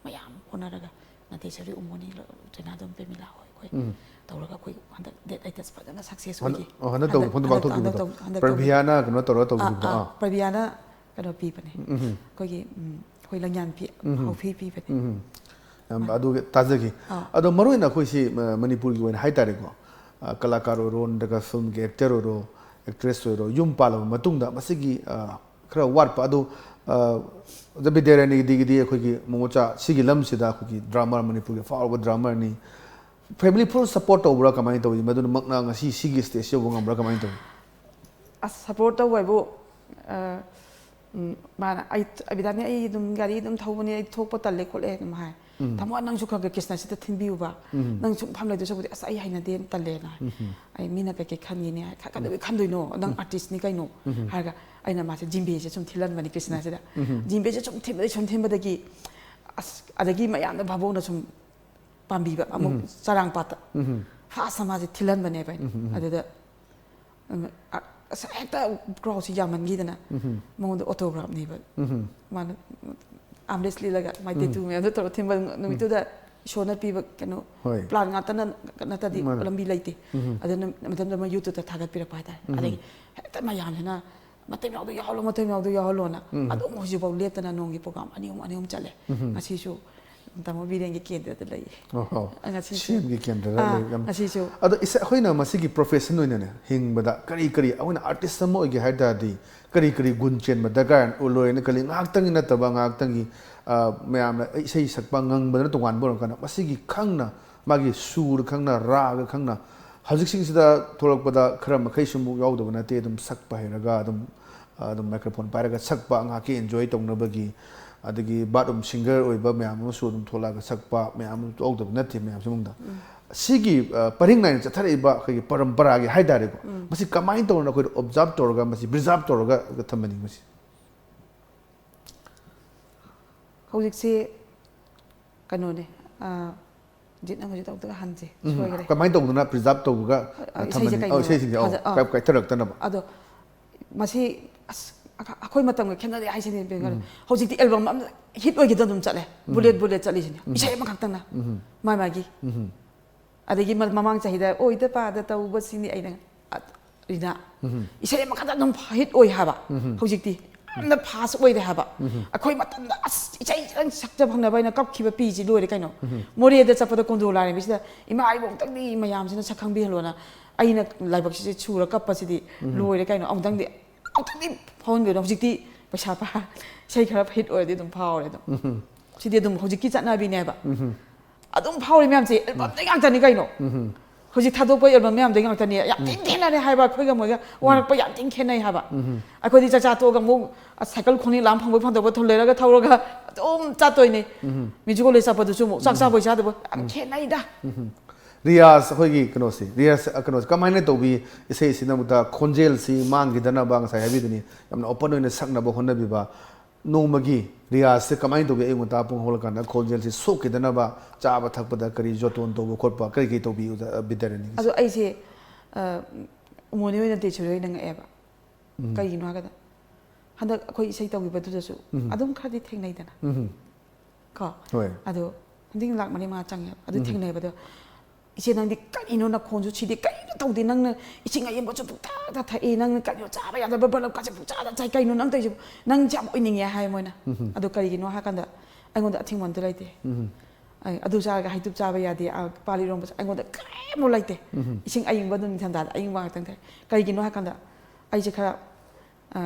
ꯃꯌꯥꯝ ꯍꯣꯠꯅꯔꯒ, ꯅꯥꯇꯦꯁꯣꯔꯤ, ꯎꯃꯣꯅꯤ, ꯆꯩꯅꯥꯗꯣꯝ ꯄ꯭ꯔꯦꯃꯤꯂꯥ ꯍꯣꯏ, ꯑꯩꯈꯣꯏ ꯇꯧꯔꯒ ꯑꯩꯈꯣꯏ ꯍꯟꯗꯛ date eightꯇ ꯐꯖꯅ success ꯑꯣꯏꯈꯤ꯫ ꯑꯣ, ꯍꯟꯗꯛ ꯇꯧꯕ, ꯍꯟꯗꯛ, ꯃꯐꯝꯗ ꯍꯟꯗꯛ, ꯄꯥꯡꯊꯣꯛꯈꯤꯕꯗꯣ? ꯍꯟꯗꯛ ꯇꯧ-, ꯍꯟꯗꯛ ꯄ꯭ꯔꯚꯤꯌꯥꯅ ꯀꯩꯅꯣ ꯇꯧꯔꯒ ꯇꯧꯈꯤꯕꯗꯣ? ꯑꯥ, ꯑꯥ꯫ ꯄ꯭ꯔꯚꯤꯌꯥꯅ ꯀꯩꯅꯣ ꯄꯤꯕꯅꯦ꯫ ꯑꯩꯈꯣꯏꯒꯤ, ꯎꯝ, ꯑꯩꯈꯣꯏ ꯂꯪꯌꯥꯟ ꯄꯤ-, ꯍꯥꯎꯐꯤ ꯄꯤꯕꯅꯦ꯫ ꯌꯥꯝ ꯑꯗꯨꯒꯤ ꯇꯥꯖꯈꯤ꯫ ꯑꯥ꯫ ꯑꯗꯣ ꯃꯔꯨ ꯑꯣꯏꯅ ꯑꯩꯈꯣꯏꯁꯤ, ꯑ, ꯃꯅꯤꯄꯨꯔꯒꯤ ꯑꯣꯏꯅ ꯍꯥꯏꯇꯥꯔꯦꯀꯣ, ꯑ, ꯀꯂꯥꯀꯥꯔ ꯑꯣꯏꯔꯣ, ꯅꯠꯇ꯭ꯔꯒ filmꯒꯤ actor ꯑꯣꯏꯔꯣ, actress ꯑꯣꯏꯔꯣ, ꯌꯨꯝ ꯄꯥꯜꯂꯕ ꯃꯇꯨꯡꯗ ꯃꯁꯤꯒꯤ, ꯑ, ꯈꯔ ꯋꯥꯠꯄ ꯑꯗꯨ, ꯑ, ꯑꯣꯖꯥ ꯕꯤꯗ꯭ꯌꯥꯔꯥꯅꯤꯒꯤꯗꯤ ꯑꯩꯈꯣꯏꯒꯤ ꯃꯣꯃꯣꯆꯥ ꯁꯤꯒꯤ ꯂꯝꯁꯤꯗ ꯑꯩꯈꯣꯏꯒꯤ drummer, ꯃꯅꯤꯄꯨꯔꯒꯤ ꯐꯥꯎꯔꯕ drummerꯅꯤ, family full support ꯇꯧꯕ꯭ꯔꯥ, ꯀꯃꯥꯏꯅ ꯇꯧꯏ? ꯃꯗꯨꯅꯃꯛꯅ ꯉꯁꯤ ꯁꯤꯒꯤ stage ꯌꯧꯕ ꯉꯝꯕ꯭ꯔꯥ, ꯀꯃꯥꯏꯅ ꯇꯧꯏ? ꯑꯁ, support ꯇꯧꯕ ꯍꯥꯏꯕꯨ, ꯑ, ꯎꯝ, ꯃꯥꯅ, "ꯑꯩ, ꯑꯕꯤꯗꯥꯅꯤ, ꯑꯩ ꯑꯗꯨꯝ ꯒꯥꯔꯤ ꯑꯗꯨꯝ ꯊꯧꯕꯅꯦ, ꯑꯩ ꯊꯣꯛꯄ ꯇꯜꯂꯦ ꯈꯣꯠꯂꯦ" ꯑꯗꯨꯝ ꯍꯥꯏ꯫ "ꯊꯝꯃꯣ, ꯅꯪꯁꯨ ꯈꯔ ꯈꯔ ꯀ꯭ꯔꯤꯁꯅꯁꯤꯗ ꯊꯤꯟꯕꯤꯌꯨꯕ꯫ ꯅꯪ ꯁꯨꯝ ꯐꯝ ꯂꯩꯗꯣꯏ ꯁꯔꯨꯛꯄꯨꯗꯤ, ꯑꯁ, ꯑꯩ ꯍꯩꯅꯗꯦ, ꯇꯜꯂꯦꯅ" ꯍꯥꯏ꯫ "ꯑꯩ ꯃꯤꯅ ꯀꯩꯀꯩ ꯈꯟꯒꯤꯅꯤ?" ꯍꯥꯏ꯫ "ꯈ-, ꯀꯩꯗꯧꯕꯩ ꯈꯟꯗꯣꯏꯅꯣ? ꯅꯪ artistꯅꯤ ꯀꯩꯅꯣ" ꯍꯥꯏꯔꯒ, ꯑꯩꯅ ꯃꯥꯁꯦ ꯖꯤꯝꯕꯦꯁꯦ ꯁꯨꯝ ꯊꯤꯜꯍꯟꯕꯅꯤ ꯀ꯭ꯔꯤꯁꯅꯁꯤꯗ꯫ ꯖꯤꯝꯕꯦꯁꯦ ꯁꯨꯝ ꯊꯤꯟꯕꯗꯒꯤ, ꯁꯨꯝ ꯊꯤꯟꯕꯗꯒꯤ, ꯑꯁ, ꯑꯗꯒꯤ ꯃꯌꯥꯝꯅ ꯚꯥꯕꯣꯛꯅ ꯁꯨꯝ ꯄꯥꯝꯕꯤꯕ ꯑꯃꯨꯛ ꯆꯔꯥꯡꯄꯥꯠꯇ꯫ ꯐꯥꯁꯇ ꯃꯥꯁꯦ ꯊꯤꯜꯍꯟꯕꯅꯦꯕ ꯑꯩꯅ꯫ ꯑꯗꯨꯗ, ꯎꯝ, ꯑ-, ꯑꯁ, ꯍꯦꯛꯇ crowdꯁꯤ ꯌꯥꯝꯃꯟꯈꯤꯗꯅ ꯃꯉꯣꯟꯗ autograph ꯅꯤꯕ꯫ ꯃꯥꯅ arm rest ꯂꯤꯠꯂꯒ ꯃꯥꯏ tattoo ꯃꯌꯥꯝꯗꯣ ꯇꯧꯔ ꯊꯤꯟꯕ ꯅꯨꯃꯤꯠꯇꯨꯗ ꯏꯁꯣꯔꯅ ꯄꯤꯕ ꯀꯩꯅꯣ, ꯍꯣꯏ꯫ Plan ꯉꯥꯛꯇꯅ ꯅꯠꯇꯗꯤ ꯃꯥꯅꯦ꯫ ꯂꯝꯕꯤ ꯂꯩꯇꯦ꯫ ꯑꯗꯨꯅ ꯃꯇꯝꯗꯨꯗ ꯃꯣꯏ YouTubeꯇ ꯊꯥꯒꯠꯄꯤꯔꯛꯄ ꯍꯥꯏꯇꯥꯔꯦ꯫ ꯑꯗꯒꯤ ꯍꯦꯛꯇ ꯃꯌꯥꯝꯁꯤꯅ ꯃꯇꯩ ꯃꯅꯥꯎꯗꯣ ꯌꯥꯎꯍꯜꯂꯣ, ꯃꯇꯩ ꯃꯅꯥꯎꯗꯣ ꯌꯥꯎꯍꯜꯂꯣꯅ꯫ ꯎꯝ꯫ ꯑꯗꯨꯝ ꯍꯧꯖꯤꯛꯐꯥꯎ ꯂꯦꯞꯇꯅ ꯅꯣꯡꯒꯤ program ꯑꯅꯤ ꯑꯍꯨꯝ, ꯑꯅꯤ ꯑꯍꯨꯝ ꯆꯠꯂꯦ꯫ ꯎꯝ꯫ ꯉꯁꯤꯁꯨ ꯇꯥꯃꯣ ꯕꯤꯔꯦꯟꯒꯤ ꯀꯦꯟꯗ꯭ꯔꯗ ꯂꯩꯌꯦ꯫ ꯑꯣꯍꯣ꯫ ꯉꯁꯤꯁꯨ ꯁꯤ ꯑꯦꯝꯒꯤ ꯀꯦꯟꯗ꯭ꯔꯗ ꯑꯥ, ꯂꯩ꯫ ꯌꯥꯝ-, ꯉꯁꯤꯁꯨ꯫ ꯑꯗꯣ ꯏꯁꯥ, ꯑꯩꯈꯣꯏꯅ ꯃꯁꯤꯒꯤ profession ꯑꯣꯏꯅꯅꯦ, ꯍꯤꯡꯕꯗ ꯀꯔꯤ ꯀꯔꯤ, ꯑꯩꯈꯣꯏꯅ artist ꯑꯃ ꯑꯣꯏꯒꯦ ꯍꯥꯏ ꯇꯥꯔꯗꯤ ꯀꯔꯤ ꯀꯔꯤ ꯒꯨꯟ ꯆꯦꯟꯕ ꯗꯔꯀꯥꯔ ꯑꯣꯏ? ꯂꯣꯏꯅ ꯈꯜꯂꯤ, ꯉꯥꯏꯍꯥꯛꯇꯪꯒꯤ ꯅꯠꯇꯕ, ꯉꯥꯏꯍꯥꯛꯇꯪꯒꯤ, ꯑ, ꯃꯌꯥꯝꯅ ꯏꯁꯩ ꯁꯛꯄ ꯉꯪꯕꯗꯅ ꯇꯣꯉꯥꯟꯕ ꯑꯣꯏꯔꯀꯥꯟꯗ, ꯃꯁꯤꯒꯤ ꯈꯪꯅ, ꯃꯥꯒꯤ ꯁꯨꯔ ꯈꯪꯅ, ꯔꯥꯒ ꯈꯪꯅ, ꯍꯧꯖꯤꯛꯁꯤꯡꯁꯤꯗ ꯊꯣꯛꯂꯛꯄꯗ ꯈꯔ ꯃꯈꯩꯁꯨ ꯑꯃꯨꯛ ꯌꯥꯎꯗꯕ ꯅꯠꯇꯦ, ꯑꯗꯨꯝ ꯁꯛꯄ ꯍꯩꯔꯒ ꯑꯗꯨꯝ, ꯑꯗꯨꯝ microphone ꯄꯥꯏꯔꯒ ꯁꯛꯄ, ꯉꯥꯏꯍꯥꯛꯀꯤ enjoy ꯇꯧꯅꯕꯒꯤ, ꯑꯗꯒꯤ bathroom singer ꯑꯣꯏꯕ ꯃꯌꯥꯝ ꯑꯃꯁꯨ ꯑꯗꯨꯝ ꯊꯣꯛꯂꯛꯑꯒ ꯁꯛꯄ ꯃꯌꯥꯝ ꯑꯃꯁꯨ ꯌꯥꯎꯗꯕ ꯅꯠꯇꯦ ꯃꯌꯥꯝꯁꯤ ꯃꯅꯨꯡꯗ꯫ ꯎꯝ꯫ ꯁꯤꯒꯤ, ꯑ, ꯄꯔꯤꯡ ꯅꯥꯏꯅ ꯆꯠꯊꯔꯛꯏꯕ ꯑꯩꯈꯣꯏꯒꯤ ꯄꯔꯝꯄꯔꯥꯒꯤ ꯍꯥꯏ ꯇꯥꯔꯦꯀꯣ, ꯎꯝ꯫ ꯃꯁꯤ ꯀꯃꯥꯏꯅ ꯇꯧꯔꯒ ꯑꯩꯈꯣꯏꯅ observe ꯇꯧꯔꯒ, ꯃꯁꯤ preserve ꯇꯧꯔꯒ ꯊꯝꯍꯟꯅꯤꯡꯕꯁꯤ? ꯍꯧꯖꯤꯛꯁꯤ ꯀꯩꯅꯣꯅꯦ, ꯑ, ꯖꯤꯠ ꯅꯪ ꯍꯧꯖꯤꯛ ꯇꯧꯗꯒ ꯍꯟꯁꯦ, ꯎꯝ꯫ ꯁꯣꯏꯈꯔꯦ꯫ ꯀꯃꯥꯏꯅ ꯇꯧꯗꯅ preserve ꯇꯧꯕꯒ ꯑ, ꯏꯁꯩꯁꯦ ꯊꯝꯍꯟꯅꯤꯡ-, ꯑꯣ, ꯀꯩꯅꯣꯕ? ꯏꯁꯩꯁꯤꯡꯁꯦ, ꯑꯣ, ꯐꯖ-, ꯑ, ꯀꯥꯏ-, ꯀꯥꯏꯊꯔꯛꯇꯅꯕ꯫ ꯑꯗꯣ ꯃꯁꯤ, ꯑꯁ, ꯑꯈ-, ꯑꯩꯈꯣꯏ ꯃꯇꯝꯒ ꯈꯦꯠꯅꯔꯦ ꯍꯥꯏꯁꯤꯅꯦ, ꯕꯦꯡꯒꯔ꯫ ꯎꯝ꯫ ꯍꯧꯖꯤꯛꯇꯤ album ꯑꯃ hit ꯑꯣꯏꯒꯗꯕ ꯑꯗꯨꯝ ꯆꯠꯂꯦ꯫ ꯎꯝ꯫ Bullet bullet ꯆꯠꯂꯤꯁꯤꯅꯦ꯫ ꯎꯝ꯫ ꯏꯁꯩ ꯑꯃꯈꯛꯇꯪꯅ꯫ ꯎꯝ꯫ ꯃꯥ ꯃꯥꯒꯤ꯫ ꯎꯝ꯫ ꯑꯗꯒꯤ ꯃ-, ꯃꯃꯥꯡ ꯆꯍꯤꯗ ꯑꯣꯏꯗ ꯄꯥꯗ ꯇꯧꯕꯁꯤꯅꯤ ꯑꯩꯅ, ꯑ, ꯔꯤꯅꯥ꯫ ꯎꯝ꯫ ꯏꯁꯩ ꯑꯃꯈꯛꯇ ꯑꯗꯨꯝ hit ꯑꯣꯏ ꯍꯥꯏꯕ꯫ ꯎꯝ꯫ ꯍꯧꯖꯤꯛꯇꯤ ꯌꯥꯝꯅ fast ꯑꯣꯏꯔꯦ ꯍꯥꯏꯕ꯫ ꯎꯝ꯫ ꯑꯩꯈꯣꯏ ꯃꯇꯝꯗ ꯑꯁ ꯏꯁꯩ ꯈꯤꯇꯪ ꯁꯛꯆ ꯐꯪꯅꯕ ꯍꯥꯏꯅ ꯀꯞꯈꯤꯕ ꯄꯤꯁꯤ ꯂꯣꯏꯔꯦ ꯀꯩꯅꯣ꯫ ꯎꯝ꯫ ꯃꯣꯔꯦꯗ ꯆꯠꯄꯗ ꯀꯣꯟꯗꯣ ꯂꯥꯏꯔꯦꯝꯕꯤꯁꯤꯗ, "ꯏꯃꯥ, ꯑꯩꯕꯨ ꯑꯃꯨꯛꯇꯪꯗꯤ ꯃꯌꯥꯝꯁꯤꯅ ꯁꯛ ꯈꯪꯕꯤꯍꯜꯂꯣꯅ" ꯑꯩꯅ ꯂꯥꯏꯕꯛꯁꯤꯁꯦ ꯁꯨꯔ ꯀꯞꯄꯁꯤꯗꯤ ꯎꯝ꯫ ꯂꯣꯏꯔꯦ ꯀꯩꯅꯣ꯫ ꯑꯃꯨꯛꯇꯪꯗꯤ, ꯑꯃꯨꯛꯇꯪꯗꯤ ꯐꯥꯎꯍꯟꯕꯤꯌꯣ꯫ ꯍꯧꯖꯤꯛꯇꯤ ꯄꯩꯁꯥ ꯄꯥ-, ꯏꯁꯩ ꯈꯔ hit ꯑꯣꯏꯔꯗꯤ ꯑꯗꯨꯝ ꯐꯥꯎꯔꯦ ꯑꯗꯨꯝ꯫ ꯎꯝ꯫ ꯁꯤꯗꯤ ꯑꯗꯨꯝ ꯍꯧꯖꯤꯛꯀꯤ ꯆꯠꯅꯕꯤꯅꯦꯕ꯫ ꯎꯝ꯫ ꯑꯗꯨꯝ ꯐꯥꯎꯔꯤ ꯃꯌꯥꯝꯁꯦ albumꯗꯩ ꯉꯥꯛꯇꯅꯤ ꯀꯩꯅꯣ꯫ ꯎꯝ꯫ ꯍꯧꯖꯤꯛ ꯊꯥꯗꯣꯛꯄ album ꯃꯌꯥꯝꯗꯩ ꯉꯥꯛꯇꯅꯤ꯫ ꯌꯥꯝ ꯎꯝ꯫ ꯊꯤꯅ ꯈꯦꯠꯅꯔꯦ ꯍꯥꯏꯕ, ꯑꯩꯈꯣꯏꯒ ꯃꯣꯏꯒ ꯎꯝ꯫ ꯋꯥꯔꯛꯄ ꯌꯥꯝ ꯊꯤꯅ ꯈꯦꯠꯅꯩ ꯍꯥꯏꯕ꯫ ꯎꯝ꯫ ꯑꯩꯈꯣꯏꯗꯤ ꯆꯥꯛꯆꯥ ꯇꯣꯛꯑꯒ ꯑꯃꯨꯛ, ꯑꯁ, ꯁꯥꯏꯀꯜ ꯈꯣꯡꯅꯤ ꯂꯥꯝ ꯐꯪꯕꯣꯏ ꯐꯪꯗꯕꯣꯏ ꯊꯨꯜ ꯂꯩꯔꯒ ꯊꯧꯔꯒ ꯑꯗꯨꯝ ꯆꯠꯇꯣꯏꯅꯤ꯫ ꯎꯝ꯫ Music college ꯆꯠꯄꯗꯨꯁꯨ ꯑꯃꯨꯛ ꯆꯥꯛ ꯎꯝ꯫ ꯆꯥꯕꯣꯏ ꯆꯥꯗꯕꯣꯏ ꯌꯥꯝ ꯎꯝ꯫ ꯈꯦꯠꯅꯩꯗ꯫ ꯎꯝ꯫ ꯔꯤꯌꯥꯁ ꯑꯩꯈꯣꯏꯒꯤ ꯀꯩꯅꯣꯁꯤ, ꯔꯤꯌꯥꯁ, ꯑ, ꯀꯩꯅꯣꯁꯤ ꯀꯃꯥꯏꯅ ꯇꯧꯕꯤ? ꯏꯁꯩꯁꯤꯅꯃꯛꯇ ꯈꯣꯟꯖꯦꯜꯁꯤ ꯃꯥꯡꯈꯤꯗꯅꯕ ꯉꯁꯥꯏ ꯍꯥꯏꯕꯤꯗꯨꯅꯤ, ꯌꯥꯝꯅ open ꯑꯣꯏꯅ ꯁꯛꯅꯕ ꯍꯣꯠꯅꯕꯤꯕ꯫ ꯅꯣꯡꯃꯒꯤ ꯔꯤꯌꯥꯁꯁꯦ ꯀꯃꯥꯏꯅ ꯇꯧꯒꯦ? ꯑꯌꯨꯛ ꯉꯟꯇꯥ ꯄꯨꯡ ꯍꯧꯒꯠꯂꯀꯥꯟꯗ ꯈꯣꯟꯖꯦꯜꯁꯤ ꯁꯣꯛꯈꯤꯗꯅꯕ ꯆꯥꯕ ꯊꯛꯄꯗ ꯀꯔꯤ ꯖꯣꯇꯣꯟ ꯇꯧꯕ ꯈꯣꯠꯄ ꯀꯔꯤ ꯀꯔꯤ ꯇꯧꯕꯤ, ꯑꯣꯖꯥ ꯕꯤꯗ꯭ꯌꯥꯔꯥꯅꯤꯒꯤꯁꯦ? ꯑꯗꯣ ꯑꯩꯁꯦ, ꯑ, ꯃꯣꯅꯤ ꯑꯣꯏꯅ ꯇꯦꯁꯨꯔꯤ ꯑꯣꯏꯅ ꯉꯛꯑꯦꯕ꯫ ꯎꯝ꯫ ꯀꯩꯒꯤꯅꯣ ꯍꯥꯏꯔꯒꯗ ꯍꯟꯗꯛ ꯑꯩꯈꯣꯏ ꯏꯁꯩ ꯇꯧꯈꯤꯕꯗꯨꯗꯁꯨ ꯎꯝ꯫ ꯑꯗꯨꯝ ꯈꯔꯗꯤ ꯊꯦꯡꯅꯩꯗꯅ꯫ ꯎꯝ꯫ ꯀꯣ? ꯍꯣꯏ꯫ ꯑꯗꯣ something ꯂꯥꯛ ꯃꯔꯤ ꯃꯉꯥ ꯆꯪꯉꯦꯕ꯫ ꯑꯗꯨ ꯎꯝ꯫ ꯊꯦꯡꯅꯩꯕ꯫ ꯑꯗꯣ "ꯏꯆꯦ, ꯅꯪꯗꯤ ꯀꯔꯤꯅꯣ, ꯅꯈꯣꯟꯁꯨ ꯁꯤꯗꯤ ꯀꯔꯤꯅꯣ ꯇꯧꯗꯦ, ꯅꯪꯅ ꯏꯁꯤꯡ ꯑꯌꯤꯡꯕꯁꯨ ꯄꯨꯡꯊꯛꯇ ꯊꯛꯏ, ꯅꯪꯅ ꯀꯔꯤꯅꯣ ꯆꯥꯕ ꯌꯥꯗꯕ ꯕꯂꯞꯀꯥꯁꯦ ꯄꯨꯡꯆꯥꯗ ꯆꯥꯏ, ꯀꯩꯅꯣ ꯅꯪ ꯇꯧꯔꯤꯁꯤꯕꯣ? ꯅꯪꯁꯦ ꯌꯥꯝ ꯑꯣꯏꯅꯤꯡꯉꯦ" ꯍꯥꯏ ꯃꯣꯏꯅ꯫ ꯑꯗꯣ ꯀꯔꯤꯒꯤꯅꯣ ꯍꯥꯏꯀꯥꯟꯗ ꯑꯩꯉꯣꯟꯗ ꯑꯊꯤꯡꯕ ꯑꯝꯇ ꯂꯩꯇꯦ꯫ ꯑꯩ ꯑꯗꯨ ꯆꯥꯔꯒ ꯍꯩꯇꯨꯞ ꯆꯥꯕ ꯌꯥꯗꯦ, ꯑ, ꯄꯥꯜ ꯏꯔꯣꯝꯕ ꯆꯥ-, ꯑꯩꯉꯣꯟꯗ ꯀꯔꯤꯝꯐꯥꯎ ꯂꯩꯇꯦ꯫ ꯏꯁꯤꯡ ꯑꯌꯤꯡꯕ ꯑꯗꯨꯝ ꯅꯤꯡꯊꯝꯊꯥꯗ ꯑꯌꯤꯡꯕ ꯉꯥꯛꯇꯪ ꯊꯛꯑꯦ꯫ ꯀꯔꯤꯒꯤꯅꯣ ꯍꯥꯏꯀꯥꯟꯗ ꯑꯩꯁꯦ ꯈꯔ, ꯑ,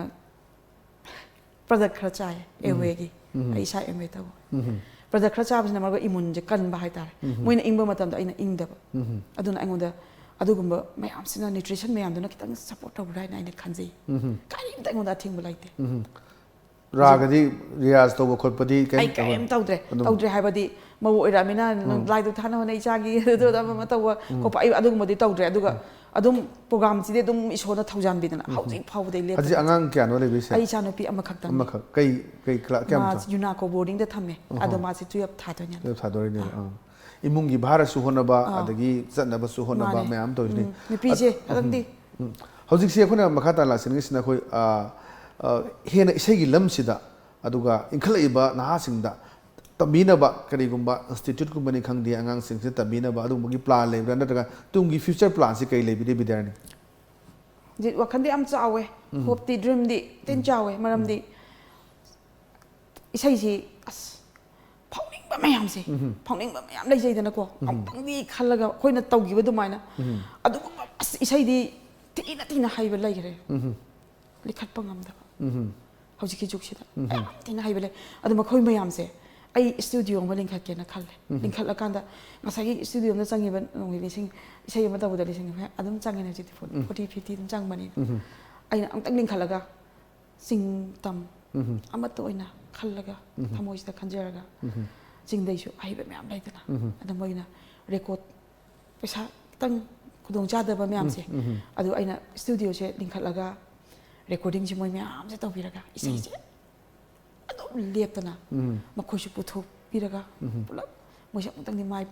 ꯄ꯭ꯔꯗꯛ ꯈꯔ ꯆꯥꯏ, ꯑꯦꯝꯋꯦꯒꯤ꯫ ꯑꯩ ꯏꯁꯥ ꯑꯦꯝꯋꯦ ꯇꯧꯕ꯫ ꯄ꯭ꯔꯗꯛ ꯈꯔ ꯆꯥꯕꯁꯤꯅ ꯃꯔꯝ ꯑꯣꯏꯔꯒ ꯏꯃꯨꯟꯁꯦ ꯀꯟꯕ ꯍꯥꯏꯇꯥꯔꯦ꯫ ꯃꯣꯏꯅ ꯏꯪꯕ ꯃꯇꯝꯗ ꯑꯩꯅ ꯏꯪꯗꯕ꯫ ꯑꯗꯨꯅ ꯑꯩꯉꯣꯟꯗ ꯑꯗꯨꯒꯨꯝꯕ ꯃꯌꯥꯝꯁꯤꯅ, ꯅ꯭ꯌꯨꯇ꯭ꯔꯤꯁꯟ ꯃꯌꯥꯝꯗꯨꯅ ꯈꯤꯇꯪ ꯁꯞꯄꯣꯔꯠ ꯇꯧꯕ꯭ꯔꯥ ꯍꯥꯏꯅ ꯑꯩꯅ ꯈꯟꯖꯩ꯫ ꯀꯔꯤꯝꯇ ꯑꯩꯉꯣꯟꯗ ꯑꯊꯤꯡꯕ ꯂꯩꯇꯦ꯫ ꯔꯥꯒꯗꯤ ꯔꯤꯌꯥꯖ ꯇꯧꯕ ꯈꯣꯠꯄꯗꯤ ꯑꯩ ꯀꯩꯝ ꯀꯔꯤꯝ ꯇꯧꯗ꯭ꯔꯦ꯫ ꯑꯗꯨꯝ ꯇꯧꯗ꯭ꯔꯦ ꯍꯥꯏꯕꯗꯤ ꯃꯧ ꯑꯣꯏꯔꯛꯑꯃꯤꯅ ꯂꯥꯏꯗꯨ ꯊꯥꯅ ꯍꯣꯠꯅꯩ, ꯏꯆꯥꯒꯤ ꯑꯗꯨ ꯑꯃ ꯑꯃ ꯇꯧꯕ ꯈꯣꯠꯄ, ꯑꯩ ꯑꯗꯨꯒꯨꯝꯕꯗꯤ ꯇꯧꯗ꯭ꯔꯦ꯫ ꯑꯗꯨꯒ ꯑꯗꯨꯝ ꯄ꯭ꯔꯣꯒ꯭ꯔꯥꯝꯁꯤꯗꯤ ꯑꯗꯨꯝ ꯏꯁꯣꯔꯅ ꯊꯧꯖꯥꯟꯕꯤꯗꯅ ꯍꯧꯖꯤꯛ ꯐꯥꯎꯕꯗ ꯑꯩ ꯂꯦꯞꯇꯅ ꯑꯩ ꯏꯆꯥꯅꯨꯄꯤ ꯑꯃꯈꯛꯇꯪꯅꯤ꯫ ꯑꯃꯈꯛ꯫ ꯀꯩ, ꯀꯩ ꯀ꯭ꯂꯥ-, ꯀꯌꯥꯝ ꯃꯥ ꯆꯥꯎ-? ꯌꯨꯅꯥꯀꯣ ꯕꯣꯔꯗꯤꯡꯗ ꯊꯝꯃꯦ꯫ ꯑꯗꯣ ꯃꯥꯁꯤ ꯇꯨꯌꯦꯜꯞ ꯊꯥꯗꯣꯏꯅꯦ꯫ ꯇꯨꯌꯦꯜꯞ ꯊꯥꯗꯣꯔꯤꯅꯦꯕ꯫ ꯑꯥ꯫ ꯏꯃꯨꯡꯒꯤ ꯚꯥꯔꯁꯨ ꯍꯣꯠꯅꯕ, ꯑꯥ꯫ ꯑꯗꯒꯤ ꯆꯠꯅꯕꯁꯨ ꯍꯣꯠꯅꯕ ꯃꯥꯅꯦ꯫ ꯃꯌꯥꯝ ꯇꯧꯔꯤꯁꯤꯅꯤ꯫ ꯎꯝ, ꯅꯨꯄꯤꯁꯦ ꯑꯗ-, ꯎꯝ, ꯈꯇꯪꯗꯤ꯫ ꯎꯝ꯫ ꯍꯧꯖꯤꯛꯁꯦ ꯑꯩꯈꯣꯏꯅ ꯃꯈꯥ ꯇꯥꯅ ꯂꯥꯛꯆꯅꯤꯡꯉꯤꯁꯤꯅ ꯑꯩꯈꯣꯏ, ꯑꯥ, ꯑꯥ, ꯍꯦꯟꯅ ꯏꯁꯩꯒꯤ ꯂꯝꯁꯤꯗ, ꯑꯗꯨꯒ ꯏꯟꯈꯠꯂꯛꯏꯕ ꯅꯍꯥꯁꯤꯡꯗ ꯇꯝꯕꯤꯅꯕ ꯀꯔꯤꯒꯨꯝꯕ ꯏꯟꯁꯇꯤꯇ꯭ꯌꯨꯠꯀꯨꯝꯕꯅꯤ ꯈꯪꯗꯦ, ꯑꯉꯥꯡꯁꯤꯡꯁꯤꯗ ꯇꯝꯕꯤꯅꯕ ꯑꯗꯨꯒꯨꯝꯕꯒꯤ ꯄ꯭ꯂꯥꯟ ꯂꯩꯕ꯭ꯔꯥ? ꯅꯠꯇ꯭ꯔꯒ ꯇꯨꯡꯒꯤ ꯐ꯭ꯌꯨꯆꯔ ꯄ꯭ꯂꯥꯟꯁꯤ ꯀꯔꯤ ꯂꯩꯕꯤꯗꯦ, ꯕꯤꯗ꯭ꯌꯥꯔꯥꯅꯤ? ꯍꯧꯖꯤꯛ ꯋꯥꯈꯜꯗꯤ ꯌꯥꯝ ꯆꯥꯎꯋꯦ, ꯎꯝ꯫ ꯍꯣꯞꯇꯤ, ꯗ꯭ꯔꯤꯝꯗꯤ ꯊꯤꯅ ꯎꯝ꯫ ꯆꯥꯎꯋꯦ꯫ ꯃꯔꯝꯗꯤ ꯎꯝ꯫ ꯏꯁꯩꯁꯤ, ꯑꯁ, ꯐꯥꯎꯅꯤꯡꯕ ꯃꯌꯥꯝꯁꯦ, ꯎꯝ꯫ ꯐꯥꯎꯅꯤꯡꯕ ꯃꯌꯥꯝ ꯂꯩꯖꯩꯗꯅꯀꯣ꯫ ꯎꯝ꯫ ꯑꯃꯨꯛꯇꯪꯗꯤ ꯈꯜꯂꯒ ꯑꯩꯈꯣꯏꯅ ꯇꯧꯈꯤꯕ ꯑꯗꯨꯃꯥꯏꯅ ꯎꯝ꯫ ꯑꯗꯨꯒꯨꯝꯕ, ꯑꯁ, ꯏꯁꯩꯗꯤ ꯊꯤꯅ ꯊꯤꯅ ꯍꯩꯕ ꯂꯩꯈ꯭ꯔꯦ꯫ ꯎꯝ꯫ ꯂꯤꯈꯠꯄ ꯉꯝꯗꯕ꯫ ꯎꯝ꯫ ꯍꯧꯖꯤꯛꯀꯤ ꯖꯨꯒꯁꯤꯗ ꯎꯝ꯫ ꯌꯥꯝ ꯊꯤꯅ ꯍꯩꯕ ꯂꯩ꯫ ꯑꯗꯨ ꯃꯈꯣꯏ ꯃꯌꯥꯝꯁꯦ ꯑꯩ ꯏꯁꯇꯨꯗꯤꯑꯣ ꯑꯃ ꯂꯤꯡꯈꯠꯀꯦꯅ ꯈꯜꯂꯦ꯫ ꯎꯝ꯫ ꯂꯤꯡꯈꯠꯂꯀꯥꯟꯗ ꯉꯁꯥꯏꯒꯤ ꯏꯁꯇꯨꯗꯤꯑꯣ ꯑꯃꯗ ꯆꯪꯉꯤꯕ ꯅꯣꯡꯃꯒꯤ ꯂꯤꯁꯤꯡ, ꯏꯁꯩ ꯑꯃ ꯇꯧꯕꯗ ꯂꯤꯁꯤꯡ ꯑꯗꯨꯝ ꯆꯪꯉꯤꯅꯦ ꯍꯧꯖꯤꯛꯇꯤ, ꯐꯣꯔꯇꯤ, ꯎꯝ꯫ ꯐꯤꯐꯇꯤ ꯑꯗꯨꯝ ꯆꯪꯕꯅꯤꯅ꯫ ꯎꯝ꯫ ꯑꯩꯅ ꯑꯃꯨꯛꯇꯪ ꯂꯤꯡꯈꯠꯂꯒ ꯆꯤꯡ ꯇꯝ ꯎꯝ꯫ ꯑꯃꯠꯇ ꯑꯣꯏꯅ ꯈꯜꯂꯒ, ꯎꯝ꯫ ꯊꯃꯣꯏꯁꯤꯗ ꯈꯟꯖꯔꯒ, ꯎꯝ꯫ ꯆꯤꯡꯗꯩꯁꯨ ꯑꯍꯩꯕ ꯃꯌꯥꯝ ꯂꯩꯗꯅ, ꯎꯝ꯫ ꯑꯗ ꯃꯣꯏꯅ ꯔꯦꯀꯣꯔꯠ ꯄꯩꯁꯥ ꯈꯤꯇꯪ ꯈꯨꯗꯣꯡꯆꯥꯗꯕ ꯃꯌꯥꯝꯁꯦ, ꯎꯝ, ꯎꯝ꯫ ꯑꯗꯨ ꯑꯩꯅ ꯏꯁꯇꯨꯗꯤꯑꯣꯁꯦ ꯂꯤꯡꯈꯠꯂꯒ ꯔꯦꯀꯣꯔꯗꯤꯡꯁꯦ ꯃꯣꯏ ꯃꯌꯥꯝꯁꯦ ꯇꯧꯕꯤꯔꯒ ꯏꯁꯩꯁꯦ ꯎꯝ꯫ ꯑꯗꯨꯝ ꯂꯦꯞꯇꯅ ꯎꯝ꯫ ꯃꯈꯣꯏꯁꯨ ꯄꯨꯊꯣꯛꯄꯤꯔꯒ ꯎꯝ꯫ ꯄꯨꯂꯞ ꯃꯣꯏꯁꯦ ꯑꯃꯨꯛꯇꯪꯗꯤ ꯃꯥꯏ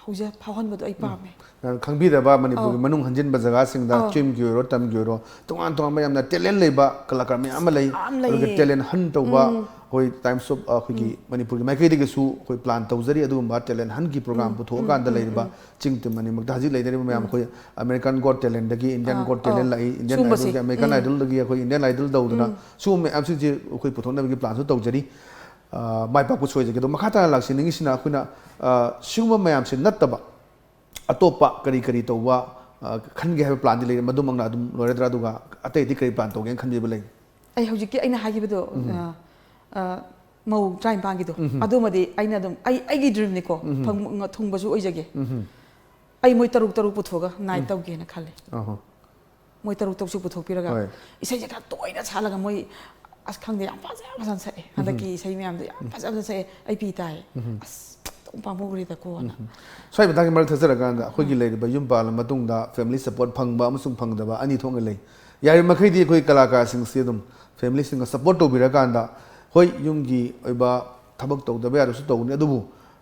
ꯍꯧꯖ ꯐꯥꯎꯍꯟꯕꯗꯣ ꯑꯩ ꯄꯥꯝꯃꯦ꯫ ꯈꯪꯕꯤꯗꯕ ꯃꯅꯤꯄꯨꯔꯒꯤ ꯑꯥ꯫ ꯃꯅꯨꯡ ꯍꯟꯖꯤꯟꯕ ꯖꯒꯥꯁꯤꯡꯗ, ꯑꯥ꯫ ꯆꯤꯡꯒꯤ ꯑꯣꯏꯔꯣ, ꯇꯝꯒꯤ ꯑꯣꯏꯔꯣ, ꯇꯣꯉꯥꯟ ꯇꯣꯉꯥꯟꯕ ꯌꯥꯝꯅ ꯇꯦꯂꯦꯟ ꯂꯩꯕ ꯀꯂꯥꯀꯥꯔ ꯃꯌꯥꯝ ꯑꯃ ꯂꯩ꯫ ꯌꯥꯝ ꯑꯗꯨꯒ ꯂꯩꯌꯦ꯫ ꯇꯦꯂꯦꯟ ꯍꯟ ꯇꯧꯕ, ꯑꯩꯈꯣꯏ ꯇꯥꯏꯝꯁ ꯑꯣꯐ ꯑꯩꯈꯣꯏꯒꯤ ꯃꯅꯤꯄꯨꯔꯒꯤ ꯃꯥꯏꯀꯩꯗꯒꯤꯁꯨ ꯑꯩꯈꯣꯏ ꯄ꯭ꯂꯥꯟ ꯇꯧꯖꯔꯤ ꯑꯗꯨꯒꯨꯝꯕ ꯇꯦꯂꯦꯟ ꯍꯟꯒꯤ ꯄ꯭ꯔꯣꯒ꯭ꯔꯥꯝ ꯄꯨꯊꯣꯛꯑꯀꯥꯟꯗ ꯂꯩꯔꯤꯕ ꯆꯤꯡ ꯇꯤꯝ ꯑꯅꯤꯃꯛꯇ꯫ ꯍꯧꯖꯤꯛ ꯂꯩꯅꯔꯤꯕ ꯃꯌꯥꯝ ꯑꯩꯈꯣꯏ ꯑꯃꯦꯔꯤꯀꯥꯟ ꯒꯣꯠ ꯇꯦꯂꯦꯟꯗꯒꯤ ꯏꯟꯗꯤꯌꯥꯟ ꯑꯥ, ꯒꯣꯠ ꯇꯦꯂꯦꯟ ꯑꯥ, ꯂꯥꯛꯏ, ꯏꯟꯗꯤꯌꯥꯟ ꯁꯤꯒꯨꯝꯕꯁꯦ꯫ ꯑꯥꯏꯗꯣꯜꯒꯤ, ꯑꯃꯦꯔꯤꯀꯥꯟ ꯎꯝ꯫ ꯑꯥꯏꯗꯣꯜꯗꯒꯤ ꯑꯩꯈꯣꯏ ꯏꯟꯗꯤꯌꯥꯟ ꯑꯥꯏꯗꯣꯜ ꯇꯧꯗꯅ ꯁꯤꯒꯨꯝꯕ ꯃꯌꯥꯝꯁꯤꯡꯁꯦ ꯑꯩꯈꯣꯏ ꯄꯨꯊꯣꯛꯅꯕꯒꯤ ꯄ꯭ꯂꯥꯟꯁꯨ ꯇꯧꯖꯔꯤ꯫ ꯑ, ꯃꯥꯏ ꯄꯥꯛꯄ ꯁꯣꯏꯖꯒꯦ꯫ ꯑꯗꯣ ꯃꯈꯥ ꯇꯥꯅ ꯂꯥꯛꯁꯤ ꯅꯤꯡꯁꯤꯡꯅ ꯑꯩꯈꯣꯏꯅ, ꯑ, ꯁꯤꯒꯨꯝꯕ ꯃꯌꯥꯝꯁꯦ ꯅꯠꯇꯕ ꯑꯇꯣꯞꯄ ꯀꯔꯤ ꯀꯔꯤ ꯇꯧꯕ, ꯑ, ꯈꯟꯒꯦ ꯍꯥꯏꯕ ꯄ꯭ꯂꯥꯟꯗꯤ ꯂꯩꯔꯤ? ꯃꯗꯨꯃꯛꯅ ꯑꯗꯨꯝ ꯂꯣꯏꯔꯗ꯭ꯔꯥ? ꯑꯗꯨꯒ ꯑꯇꯩꯗꯤ ꯀꯔꯤ ꯄ꯭ꯂꯥꯟ ꯇꯧꯒꯦꯅ ꯈꯟꯕꯤꯕ ꯂꯩ? ꯑꯩ ꯍꯧꯖꯤꯛꯀꯤ ꯑꯩꯅ ꯍꯥꯏꯈꯤꯕꯗꯣ, ꯑ, ꯑ, ꯃꯧ ꯇꯔꯥꯅꯤꯄꯥꯟꯒꯤꯗꯣ, ꯑꯗꯨꯃꯗꯤ ꯑꯩꯅ ꯑꯗꯨꯝ, ꯑꯩ, ꯑꯩꯒꯤ ꯗ꯭ꯔꯤꯝꯅꯤꯀꯣ, ꯐꯪ-, ꯊꯨꯡꯕꯁꯨ ꯑꯣꯏꯖꯒꯦ꯫ ꯑꯩ ꯃꯣꯏ ꯇꯔꯨꯛ ꯇꯔꯨꯛ ꯄꯨꯊꯣꯛꯑꯒ ꯅꯥꯏꯠ ꯇꯧꯒꯦꯅ ꯈꯜꯂꯦ꯫ ꯑꯍꯣ꯫ ꯃꯣꯏ ꯇꯔꯨꯛ ꯇꯔꯨꯛꯁꯨ ꯄꯨꯊꯣꯛꯄꯤꯔꯒ ꯍꯣꯏ꯫ ꯏꯁꯩꯁꯦ ꯈꯔ ꯇꯣꯏꯅ ꯁꯥꯠꯂꯒ ꯃꯣꯏ, ꯑꯁ, ꯈꯪꯗꯦ, ꯌꯥꯝ ꯐꯖ ꯐꯖꯅ ꯁꯛꯑꯦ꯫ ꯍꯟꯗꯛꯀꯤ ꯏꯁꯩ ꯃꯌꯥꯝꯗꯣ ꯌꯥꯝ ꯐꯖ ꯐꯖꯅ ꯁꯛꯑꯦ꯫ ꯑꯩ ꯄꯤ ꯇꯥꯏꯌꯦ꯫ ꯑꯁ, ꯑꯗꯨꯝ ꯄꯥꯝꯃꯨꯈ꯭ꯔꯦꯗꯀꯣꯅ꯫ ꯁ꯭ꯋꯥꯏ ꯃꯇꯥꯡꯒꯤ ꯃꯔꯛ ꯊꯠꯆꯔꯀꯥꯟꯗ, ꯑꯩꯈꯣꯏꯒꯤ ꯂꯩꯔꯤꯕ ꯌꯨꯝ ꯄꯥꯜꯂ ꯃꯇꯨꯡꯗ ꯐꯦꯃꯤꯂꯤ ꯁꯄꯣꯔꯠ ꯐꯪꯕ ꯑꯃꯁꯨꯡ ꯐꯪꯗꯕ ꯑꯅꯤ ꯊꯣꯛꯅ ꯂꯩ꯫ ꯌꯥꯔꯤꯕ ꯃꯈꯩꯗꯤ ꯑꯩꯈꯣꯏ ꯀꯂꯥꯀꯥꯔꯁꯤꯡꯁꯤ ꯑꯗꯨꯝ ꯐꯦꯃꯤꯂꯤꯁꯤꯡꯅ ꯁꯄꯣꯔꯠ ꯇꯧꯕꯤꯔꯀꯥꯟꯗ, ꯍꯣꯏ, ꯌꯨꯝꯒꯤ ꯑꯣꯏꯕ ꯊꯕꯛ ꯇꯧꯗꯕ ꯌꯥꯗꯕꯁꯨ ꯇꯧꯒꯅꯤ, ꯑꯗꯨꯕꯨ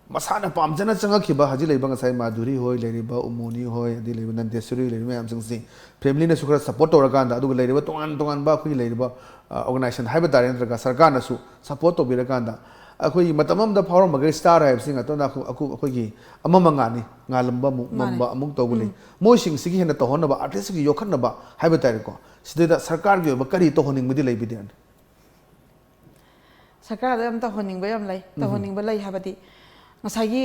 ꯃꯁꯥꯅ ꯄꯥꯝꯖꯅ ꯆꯪꯉꯛꯈꯤꯕ ꯍꯧꯖꯤꯛ ꯂꯩꯕ ꯉꯁꯥꯏ ꯃꯥꯙꯨꯔꯤ ꯍꯣꯏ, ꯂꯩꯔꯤꯕ ꯎꯃꯣꯅꯤ ꯍꯣꯏ, ꯑꯗꯩ ꯂꯩꯔꯤꯕ ꯅꯟꯗꯦꯁꯣꯔꯤ ꯂꯩꯔꯤꯕ ꯃꯌꯥꯝꯁꯤꯡꯁꯤ ꯐꯦꯃꯤꯂꯤꯅꯁꯨ ꯈꯔ ꯁꯄꯣꯔꯠ ꯇꯧꯔꯀꯥꯟꯗ, ꯑꯗꯨꯒ ꯂꯩꯔꯤꯕ ꯇꯣꯉꯥꯟ ꯇꯣꯉꯥꯟꯕ ꯑꯩꯈꯣꯏꯒꯤ ꯂꯩꯔꯤꯕ, ꯑ, ꯑꯣꯔꯒꯅꯥꯏꯖꯦꯁꯟ ꯍꯥꯏꯕ ꯇꯥꯔꯦ, ꯅꯠꯇ꯭ꯔꯒ ꯁꯔꯀꯥꯔꯅꯁꯨ ꯁꯄꯣꯔꯠ ꯇꯧꯕꯤꯔꯀꯥꯟꯗ, ꯑꯩꯈꯣꯏꯒꯤ ꯃꯇꯝ ꯑꯃꯗ ꯐꯥꯎꯔꯝꯕꯒꯤ ꯁ꯭ꯇꯥꯔ ꯍꯥꯏꯕꯁꯤ ꯉꯥꯛꯇꯅ ꯑꯩꯈꯣꯏ, ꯑꯩꯈꯣꯏ, ꯑꯩꯈꯣꯏꯒꯤ ꯑꯃ ꯃꯉꯥꯅꯤ, ꯉꯥꯜꯂꯝꯕ ꯑꯃꯨꯛ, ꯃꯥꯅꯦ꯫ ꯃꯝꯕ ꯑꯃꯨꯛ ꯇꯧꯕ ꯂꯩ꯫ ꯃꯣꯏꯁꯤꯡꯁꯤꯒꯤ ꯍꯦꯟꯅ ꯇꯧꯍꯟꯅꯕ, ꯑꯥꯔꯇꯤꯁꯁꯤꯡꯒꯤ ꯌꯣꯛꯈꯠꯅꯕ ꯍꯥꯏꯕ ꯇꯥꯔꯦꯀꯣ, ꯁꯤꯗꯩꯗ ꯁꯔꯀꯥꯔꯒꯤ ꯑꯣꯏꯕ ꯀꯔꯤ ꯇꯧꯍꯟꯅꯤꯡꯕꯗꯤ ꯂꯩꯕꯤꯗꯦ? ꯁꯔꯀꯥꯔꯗ ꯌꯥꯝ ꯇꯧꯍꯟꯅꯤꯡꯕ ꯌꯥꯝ ꯂꯩ꯫ ꯇꯧꯍꯟꯅꯤꯡꯕ ꯂꯩ ꯍꯥꯏꯕꯗꯤ, ꯉꯁꯥꯏꯒꯤ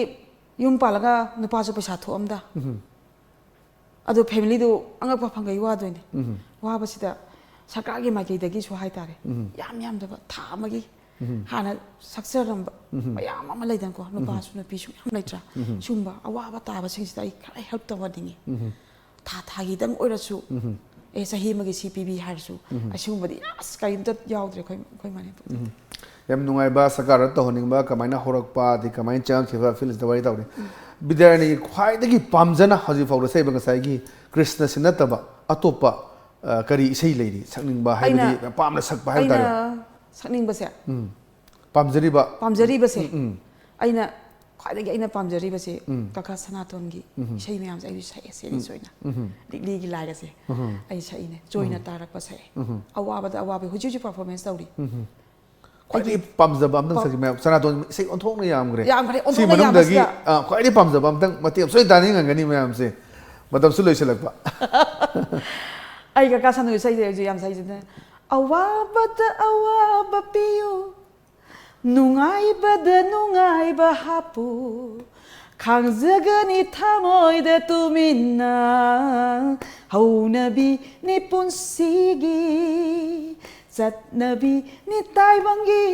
ꯌꯨꯝ ꯄꯥꯜꯂꯒ ꯅꯨꯄꯥꯁꯨ ꯄꯩꯁꯥ ꯊꯣꯛꯑꯝꯗ, ꯑꯗꯣ ꯐꯦꯃꯤꯂꯤꯗꯨ ꯑꯉꯛꯄ ꯐꯪꯒꯩ ꯋꯥꯗꯣꯏꯅꯦ꯫ ꯋꯥꯕꯁꯤꯗ ꯁꯔꯀꯥꯔꯒꯤ ꯃꯥꯏꯀꯩꯗꯒꯤꯁꯨ ꯍꯥꯏꯇꯥꯔꯦ, ꯌꯥꯝ ꯌꯥꯝꯗꯕ ꯊꯥ ꯑꯃꯒꯤ ꯍꯥꯟꯅ ꯁꯛꯆꯔꯝꯕ ꯃꯌꯥꯝ ꯑꯃ ꯂꯩꯗꯅꯀꯣ, ꯅꯨꯄꯥꯁꯨ ꯅꯨꯄꯤꯁꯨ ꯃꯌꯥꯝ ꯂꯩꯇ꯭ꯔꯥ? ꯁꯤꯒꯨꯝꯕ ꯑꯋꯥꯕ ꯇꯥꯕꯁꯤꯡꯁꯤꯗ ꯑꯩ ꯈꯔ ꯍꯦꯜꯞ ꯇꯧꯍꯟꯅꯤꯡꯉꯤ꯫ ꯊꯥ ꯊꯥꯒꯤꯗꯪ ꯑꯣꯏꯔꯁꯨ, ꯑꯦ, ꯆꯍꯤ ꯑꯃꯒꯤ ꯁꯤ ꯄꯤꯕꯤ ꯍꯥꯏꯔꯁꯨ, ꯑꯁꯤꯒꯨꯝꯕꯗꯤ ꯑꯁ ꯀꯔꯤꯝꯇ ꯌꯥꯎꯗ꯭ꯔꯦ ꯑꯩꯈꯣꯏ, ꯑꯩꯈꯣꯏ ꯃꯅꯤꯄꯨꯔꯗꯗꯤ꯫ ꯌꯥꯝ ꯅꯨꯡꯉꯥꯏꯕ, ꯁꯔꯀꯥꯔꯗ ꯇꯧꯍꯟꯅꯤꯡꯕ, ꯀꯃꯥꯏꯅ ꯍꯧꯔꯛꯄ, ꯑꯗꯩ ꯀꯃꯥꯏꯅ ꯆꯪꯉꯛꯈꯤꯕ, ꯐꯤꯜꯁꯤꯗ ꯋꯥꯔꯤ ꯇꯧꯔꯤ꯫ ꯕꯤꯗ꯭ꯌꯥꯔꯥꯅꯤꯒꯤ ꯈ꯭ꯋꯥꯏꯗꯒꯤ ꯄꯥꯝꯖꯅ ꯍꯧꯖꯤꯛ ꯐꯥꯎꯗ ꯁꯛꯏꯕ ꯉꯁꯥꯏꯒꯤ ꯀ꯭ꯔꯤꯁꯅꯁꯤ ꯅꯠꯇꯕ ꯑꯇꯣꯞꯄ, ꯑ, ꯀꯔꯤ ꯏꯁꯩ ꯂꯩꯔꯤ ꯁꯛꯅꯤꯡꯕ, ꯍꯥꯏꯕꯗꯤ ꯑꯩꯅ, ꯌꯥꯝ ꯄꯥꯝꯅ ꯁꯛꯄ ꯍꯥꯏꯕ ꯇꯥꯔꯦ? ꯑꯩꯅ ꯁꯛꯅꯤꯡꯕꯁꯦ, ꯄꯥꯝꯖꯔꯤꯕ? ꯄꯥꯝꯖꯔꯤꯕꯁꯦ, ꯎꯝ, ꯎꯝ꯫ ꯑꯩꯅ ꯈ꯭ꯋꯥꯏꯗꯒꯤ ꯑꯩꯅ ꯄꯥꯝꯖꯔꯤꯕꯁꯦ ꯀꯀꯥ ꯁꯅꯥꯇꯣꯟꯒꯤ ꯏꯁꯩ ꯃꯌꯥꯝꯁꯦ ꯑꯩꯁꯨ ꯁꯛꯑꯦ, ꯁꯦꯔꯤꯁ ꯑꯣꯏꯅ꯫ ꯂꯤꯛꯂꯤꯒꯤ ꯂꯥꯏꯒꯁꯦ ꯑꯩ ꯁꯛꯏꯅꯦ, ꯆꯣꯏꯅ ꯇꯥꯔꯛꯄ ꯁꯛꯑꯦ꯫ ꯑꯋꯥꯕꯗ ꯑꯋꯥꯕ ꯍꯧꯖꯤꯛ ꯍꯧꯖꯤꯛ ꯄꯔꯐꯣꯔꯃꯦꯟꯁ ꯇꯧꯔꯤ꯫ ꯈ꯭ꯋꯥꯏꯗꯒꯤ ꯄꯥꯝꯖꯕ ꯑꯝꯇꯪ ꯁꯛꯀꯦ ꯃꯌꯥꯝ꯫ ꯁꯅꯥꯇꯣꯟ ꯏꯁꯩ ꯑꯣꯟꯊꯣꯛꯅ ꯌꯥꯝꯈ꯭ꯔꯦ꯫ ꯌꯥꯝꯈ꯭ꯔꯦ, ꯁꯤ ꯑꯣꯟꯊꯣꯛꯅ ꯃꯅꯨꯡꯗꯒꯤ ꯌꯥꯝꯕꯁꯤꯗ꯫ ꯑ, ꯈ꯭ꯋꯥꯏꯗꯒꯤ ꯄꯥꯝꯖꯕ ꯑꯝꯇꯪ ꯃꯇꯦꯛ ꯑꯃ ꯁꯣꯏꯗꯅ ꯇꯥꯅꯤꯡꯉꯝꯒꯅꯤ ꯃꯌꯥꯝꯁꯦ꯫ ꯃꯇꯝꯁꯨ ꯂꯣꯏꯁꯤꯜꯂꯛꯄ꯫ ꯑꯩ ꯀꯀꯥ ꯁꯅꯨ ꯏꯁꯩꯁꯦ ꯍꯧꯖꯤꯛ ꯌꯥꯝ ꯁꯛꯏꯁꯤꯅ, "ꯑꯋꯥꯕꯗ ꯑꯋꯥꯕ ꯄꯤꯌꯨ, ꯅꯨꯡꯉꯥꯏꯕꯗ ꯅꯨꯡꯉꯥꯏꯕ ꯍꯥꯞꯄꯨ, ꯈꯥꯡꯖꯒꯅꯤ ꯊꯃꯣꯏꯗ ꯇꯨꯃꯤꯟꯅ, ꯍꯧꯅꯕꯤꯅꯤ ꯄꯨꯟꯁꯤꯒꯤ, ꯆꯠꯅꯕꯤꯅꯤ ꯇꯥꯏꯕꯪꯒꯤ,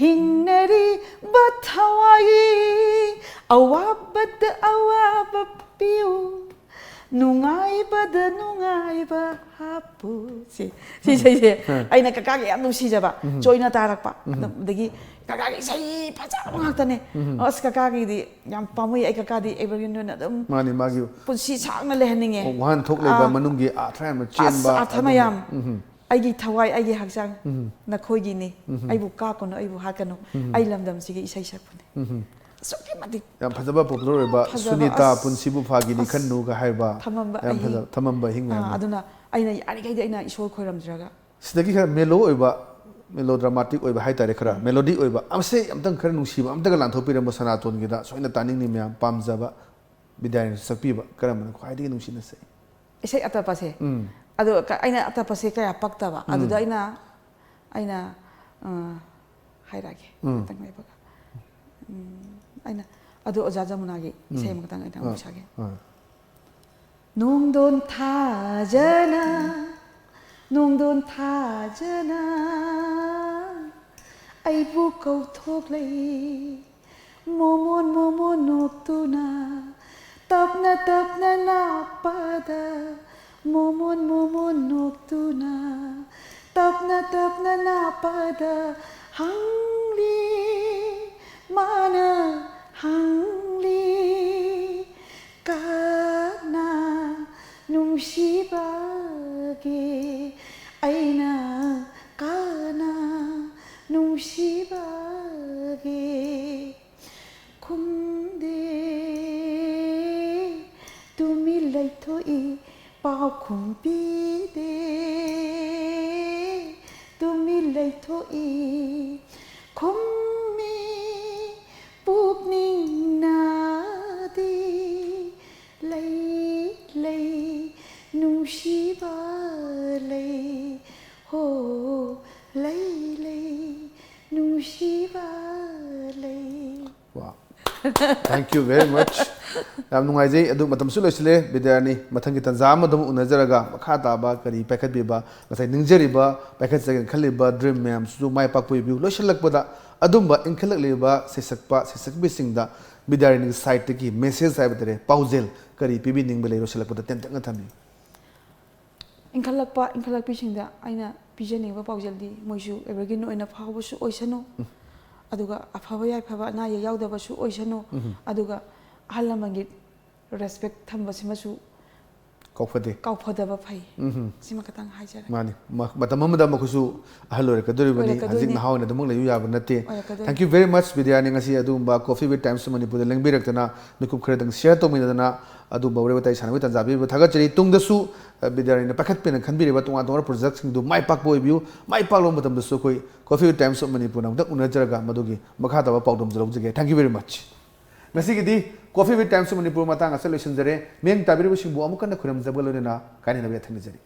ꯍꯤꯡꯅꯔꯤꯕ ꯊꯋꯥꯏꯒꯤ, ꯑꯋꯥꯕꯗ ꯑꯋꯥꯕ ꯄꯤꯌꯨ, ꯅꯨꯡꯉꯥꯏꯕꯗ ꯅꯨꯡꯉꯥꯏꯕ ꯍꯥꯞꯄꯨ"꯫ ꯁꯤ ꯁꯤ ꯏꯁꯩꯁꯦ ꯑꯩꯅ ꯀꯀꯥꯒꯤ ꯌꯥꯝ ꯅꯨꯡꯁꯤꯖꯕ, ꯆꯣꯏꯅ ꯇꯥꯔꯛꯄ꯫ ꯑꯗꯨꯝ ꯑꯗꯒꯤ ꯀꯀꯥꯒꯤ ꯏꯁꯩ ꯐꯖꯕ ꯉꯥꯛꯇꯅꯦ꯫ ꯑꯁ, ꯀꯀꯥꯒꯤꯗꯤ ꯌꯥꯝ ꯄꯥꯝꯃꯨꯏ꯫ ꯑꯩ ꯀꯀꯥꯗꯤ ꯑꯦꯚꯔꯒ꯭ꯔꯤꯟ ꯑꯣꯏꯅ ꯑꯗꯨꯝ ꯃꯥꯅꯤ, ꯃꯥꯒꯤ ꯄꯨꯟꯁꯤ ꯁꯥꯡꯅ ꯂꯩꯍꯟꯅꯤꯡꯉꯦ꯫ ꯋꯥꯍꯟꯊꯣꯛ ꯂꯩꯕ, ꯑꯥ, ꯃꯅꯨꯡꯒꯤ ꯑꯥꯔꯊ ꯌꯥꯝꯅ ꯑꯁ, ꯆꯦꯟꯕ, ꯑꯥꯔꯊ ꯑꯗꯨꯝꯕ꯫ ꯃꯌꯥꯝ꯫ ꯎꯝ꯫ ꯑꯩꯒꯤ ꯊꯋꯥꯏ, ꯑꯩꯒꯤ ꯍꯛꯆꯥꯡ ꯅꯈꯣꯏꯒꯤꯅꯤ꯫ ꯑꯩꯕꯨ ꯀꯥꯛꯀꯅꯨ, ꯑꯩꯕꯨ ꯍꯥꯠꯀꯅꯨ꯫ ꯑꯩ ꯂꯝꯗꯝꯁꯤꯒꯤ ꯏꯁꯩ ꯁꯛꯄꯅꯤ꯫ ꯑꯁꯨꯛꯀꯤ ꯃꯇꯤꯛ ꯌꯥꯝ ꯐꯖꯕ ꯄꯣꯄꯨꯂꯔ ꯑꯣꯏꯕ, ꯐꯖꯕ, "ꯁꯨꯅꯤꯇꯥ ꯑꯁ, ꯄꯨꯟꯁꯤꯕꯨ ꯐꯥꯒꯤꯅꯤ ꯑꯁ, ꯈꯟꯅꯨꯒ" ꯍꯥꯏꯕ꯫ ꯊꯃꯝꯕ ꯌꯥꯝ ꯑꯍꯤꯡ꯫ ꯐꯖꯕ, "ꯊꯃꯝꯕ ꯑꯍꯤꯡ" ꯑꯥ, ꯍꯥꯏꯕ꯫ ꯑꯗꯨꯅ ꯑꯩꯅ ꯌꯥꯔꯤꯈꯩꯗꯤ ꯑꯩꯅ ꯏꯁꯣꯔ ꯈꯣꯏꯔꯝꯖꯔꯒ꯫ ꯁꯤꯗꯒꯤ ꯈꯔ ꯃꯦꯂꯣ ꯑꯣꯏꯕ, ꯃꯦꯂꯣ ꯗ꯭ꯔꯃꯥꯇꯤꯛ ꯑꯣꯏꯕ ꯍꯥꯏꯇꯥꯔꯦ, ꯈꯔ ꯃꯦꯂꯣꯗꯤ ꯑꯣꯏꯕ ꯑꯃꯁꯦ ꯑꯝꯇꯪ ꯈꯔ ꯅꯨꯡꯁꯤꯕ ꯑꯝꯇꯒ ꯂꯥꯟꯊꯣꯛꯄꯤꯔꯝꯃꯣ ꯁꯅꯥꯇꯣꯟꯒꯤꯗ꯫ ꯁꯣꯏꯅ ꯇꯥꯅꯤꯡꯅꯤ ꯃꯌꯥꯝ꯫ ꯄꯥꯝꯖꯕ ꯕꯤꯗ꯭ꯌꯥꯔꯥꯅꯤꯅ ꯁꯛꯄꯤꯕ ꯀꯔꯝꯕꯅ ꯈ꯭ꯋꯥꯏꯗꯒꯤ ꯅꯨꯡꯁꯤꯅ ꯁꯛꯏ? ꯏꯁꯩ ꯑꯇꯞꯄꯁꯦ꯫ ꯎꯝ꯫ ꯑꯗꯣ ꯀ-, ꯑꯩꯅ ꯑꯇꯞꯄꯁꯦ ꯀꯌꯥ ꯄꯛꯇꯕ꯫ ꯑꯗꯨꯗ ꯑꯩꯅ, ꯑꯩꯅ, ꯑ, ꯍꯥꯏꯔꯛꯑꯒꯦ꯫ ꯎꯝ꯫ ꯉꯥꯛꯇꯪ ꯂꯩꯕꯒ꯫ ꯎꯝ, ꯑꯩꯅ, ꯑꯗꯣ ꯑꯣꯖꯥ ꯖꯃꯨꯅꯥꯒꯤ ꯏꯁꯩ ꯑꯃꯈꯛꯇꯪ ꯑꯩꯅ ꯑꯃꯨꯛ ꯁꯛꯑꯒꯦ꯫ ꯑꯥ꯫ ꯅꯣꯡꯗꯣꯟ ꯊꯥꯖꯅ, ꯅꯣꯡꯗꯣꯟ ꯊꯥꯖꯅ ꯑꯩꯕꯨ ꯀꯧꯊꯣꯛꯂꯩ꯫ ꯃꯣꯃꯣꯟ ꯃꯣꯃꯣꯟ ꯅꯣꯛꯇꯨꯅ ꯇꯞꯅ ꯇꯞꯅ ꯂꯥꯛꯄꯗ, ꯃꯣꯃꯣꯟ ꯃꯣꯃꯣꯟ ꯅꯣꯛꯇꯨꯅ ꯇꯞꯅ ꯇꯞꯅ ꯂꯥꯛꯄꯗ ꯍꯪꯂꯤ, ꯃꯥꯅ ꯍꯪꯂꯤ, "ꯀꯅꯥ ꯅꯨꯡꯁꯤꯕꯒꯦ? ꯑꯩꯅ ꯀꯅꯥ ꯅꯨꯡꯁꯤꯕꯒꯦ?" ꯈꯨꯝꯗꯦ꯫ ꯇꯨꯃꯤꯟ ꯂꯩꯊꯣꯛꯏ, ꯄꯥꯎꯈꯨꯝ ꯄꯤꯗꯦ꯫ ꯇꯨꯃꯤꯟ ꯂꯩꯊꯣꯛꯏ, ꯈꯨꯝꯃꯤ ꯄꯨꯛꯅꯤꯡꯅꯗꯤ꯫ ꯂꯩ ꯂꯩ ꯅꯨꯡꯁꯤꯕ ꯂꯩ꯫ ꯍꯣ꯫ ꯂꯩ ꯂꯩ ꯅꯨꯡꯁꯤꯕ ꯂꯩ꯫ Wow. Thank you very much. ꯌꯥꯝ ꯅꯨꯡꯉꯥꯏꯖꯩ꯫ ꯑꯗꯨ ꯃꯇꯝꯁꯨ ꯂꯣꯏꯁꯤꯜꯂꯦ꯫ ꯕꯤꯗ꯭ꯌꯥꯔꯥꯅꯤ, ꯃꯊꯪꯒꯤ ꯇꯥꯟꯖꯥ ꯑꯃꯗ ꯑꯃꯨꯛ ꯎꯅꯖꯔꯒ ꯃꯈꯥ ꯇꯥꯕ ꯀꯔꯤ ꯄꯥꯏꯈꯠꯄꯤꯕ, ꯉꯁꯥꯏ ꯅꯤꯡꯖꯔꯤꯕ, ꯄꯥꯏꯈꯠꯆꯒꯦꯅ ꯈꯜꯂꯤꯕ dream ꯃꯌꯥꯝꯁꯤꯁꯨ ꯃꯥꯏ ꯄꯥꯛꯄ ꯑꯣꯏꯕꯤꯌꯨ꯫ ꯂꯣꯏꯁꯤꯜꯂꯛꯄꯗ ꯑꯗꯨꯝꯕ ꯏꯟꯈꯠꯂꯛꯂꯤꯕ ꯁꯩꯁꯛꯄ ꯁꯩꯁꯛꯄꯤꯁꯤꯡꯗ ꯕꯤꯗ꯭ꯌꯥꯔꯥꯅꯤꯒꯤ side ꯇꯒꯤ message ꯍꯥꯏꯕ ꯇꯥꯔꯦ, ꯄꯥꯎꯖꯦꯜ ꯀꯔꯤ ꯄꯤꯕꯤꯅꯤꯡꯕ ꯂꯩ? ꯂꯣꯏꯁꯤꯜꯂꯛꯄꯗ ꯇꯦꯟꯇꯛꯅ ꯊꯝꯕꯤꯌꯨ꯫ ꯏꯟꯈꯠꯂꯛꯄ ꯏꯟꯈꯠꯂꯛꯄꯤꯁꯤꯡꯗ ꯑꯩꯅ ꯄꯤꯖꯅꯤꯡꯕ ꯄꯥꯎꯖꯦꯜꯗꯤ ꯃꯣꯏꯁꯨ evergreen ꯑꯣꯏꯅ ꯐꯥꯎꯕꯁꯨ ꯑꯣꯏꯁꯅꯨ, ꯑꯗꯨꯒ ꯑꯐꯕ ꯌꯥꯏꯐꯕ ꯑꯅꯥ ꯑꯌꯦꯛ ꯌꯥꯎꯗꯕꯁꯨ ꯑꯣꯏꯁꯅꯨ, ꯑꯗꯨꯒ ꯑꯍꯜ ꯂꯃꯟꯒꯤ respect ꯊꯝꯕꯁꯤꯃꯁꯨ ꯀꯥꯎꯐꯗꯦ꯫ ꯀꯥꯎꯐꯗꯕ ꯐꯩ꯫ ꯎꯝ꯫ ꯁꯤꯃ ꯈꯇꯪ ꯍꯥꯏꯖꯔꯦ꯫ ꯃꯥꯅꯤ꯫ ꯃ-, ꯃꯇꯝ ꯑꯃꯗ ꯃꯈꯣꯏꯁꯨ ꯑꯍꯜ ꯑꯣꯏꯔꯛꯀꯗꯧꯔꯤꯕꯅꯤ꯫ ꯑꯣꯏꯔꯛꯀꯗꯣꯏꯅꯤ꯫ ꯍꯧꯖꯤꯛ ꯅꯍꯥ ꯑꯣꯏꯅ ꯑꯗꯨꯃꯛ ꯂꯩꯌꯨ ꯌꯥꯕ ꯅꯠꯇꯦ꯫ ꯑꯣꯏꯔꯛꯀꯗꯣꯏꯅꯤ꯫ Thank you very much, ꯕꯤꯗ꯭ꯌꯥꯔꯥꯅꯤ, ꯉꯁꯤ ꯑꯗꯨꯒꯨꯝꯕ Coffee with Times Manipur ꯗ ꯂꯦꯡꯕꯤꯔꯛꯇꯅ, ꯃꯤꯀꯨꯞ ꯈꯔꯗꯪ share ꯇꯧꯃꯤꯟꯅꯗꯅ ꯑꯗꯨꯒꯨꯝꯕ ꯋꯥꯔꯤ ꯋꯥꯇꯥꯏ ꯁꯥꯟꯅꯕꯒꯤ ꯇꯥꯟꯖꯥ ꯄꯤꯕꯤꯕ ꯊꯥꯒꯠꯆꯔꯤ꯫ ꯇꯨꯡꯗꯁꯨ, ꯑ, ꯕꯤꯗ꯭ꯌꯥꯔꯥꯅꯤꯅ ꯄꯥꯏꯈꯠꯄꯤꯅ ꯈꯟꯕꯤꯔꯤꯕ ꯇꯣꯉꯥꯟ ꯇꯣꯉꯥꯟꯕ project ꯁꯤꯡꯗꯨ ꯃꯥꯏ ꯄꯥꯛꯄ ꯑꯣꯏꯕꯤꯌꯨ꯫ ꯃꯥꯏ ꯄꯥꯛꯂꯕ ꯃꯇꯝꯗꯁꯨ ꯑꯩꯈꯣꯏ Coffee with Times of Manipur ꯅ ꯑꯃꯨꯛꯇꯪ ꯎꯅꯖꯔꯒ ꯃꯗꯨꯒꯤ ꯃꯈꯥ ꯇꯥꯕ ꯄꯥꯎꯗꯝꯁꯨ ꯂꯧꯖꯒꯦ꯫ Thank you very much꯫ ꯉꯁꯤꯒꯤꯗꯤ Coffee with Times of Manipur ꯃꯇꯥꯡ ꯑꯁꯤꯗ ꯂꯣꯏꯁꯤꯟꯖꯔꯦ꯫ ꯃꯤꯠꯌꯦꯡ ꯇꯥꯕꯤꯔꯤꯕꯁꯤꯡꯕꯨ ꯑꯃꯨꯛ ꯍꯟꯅ ꯈꯨꯔꯨꯝꯖꯕꯒ ꯂꯣꯏꯅꯅ ꯀꯥꯏꯅꯅꯕ ꯌꯥꯊꯪ ꯅꯤꯖꯔꯤ꯫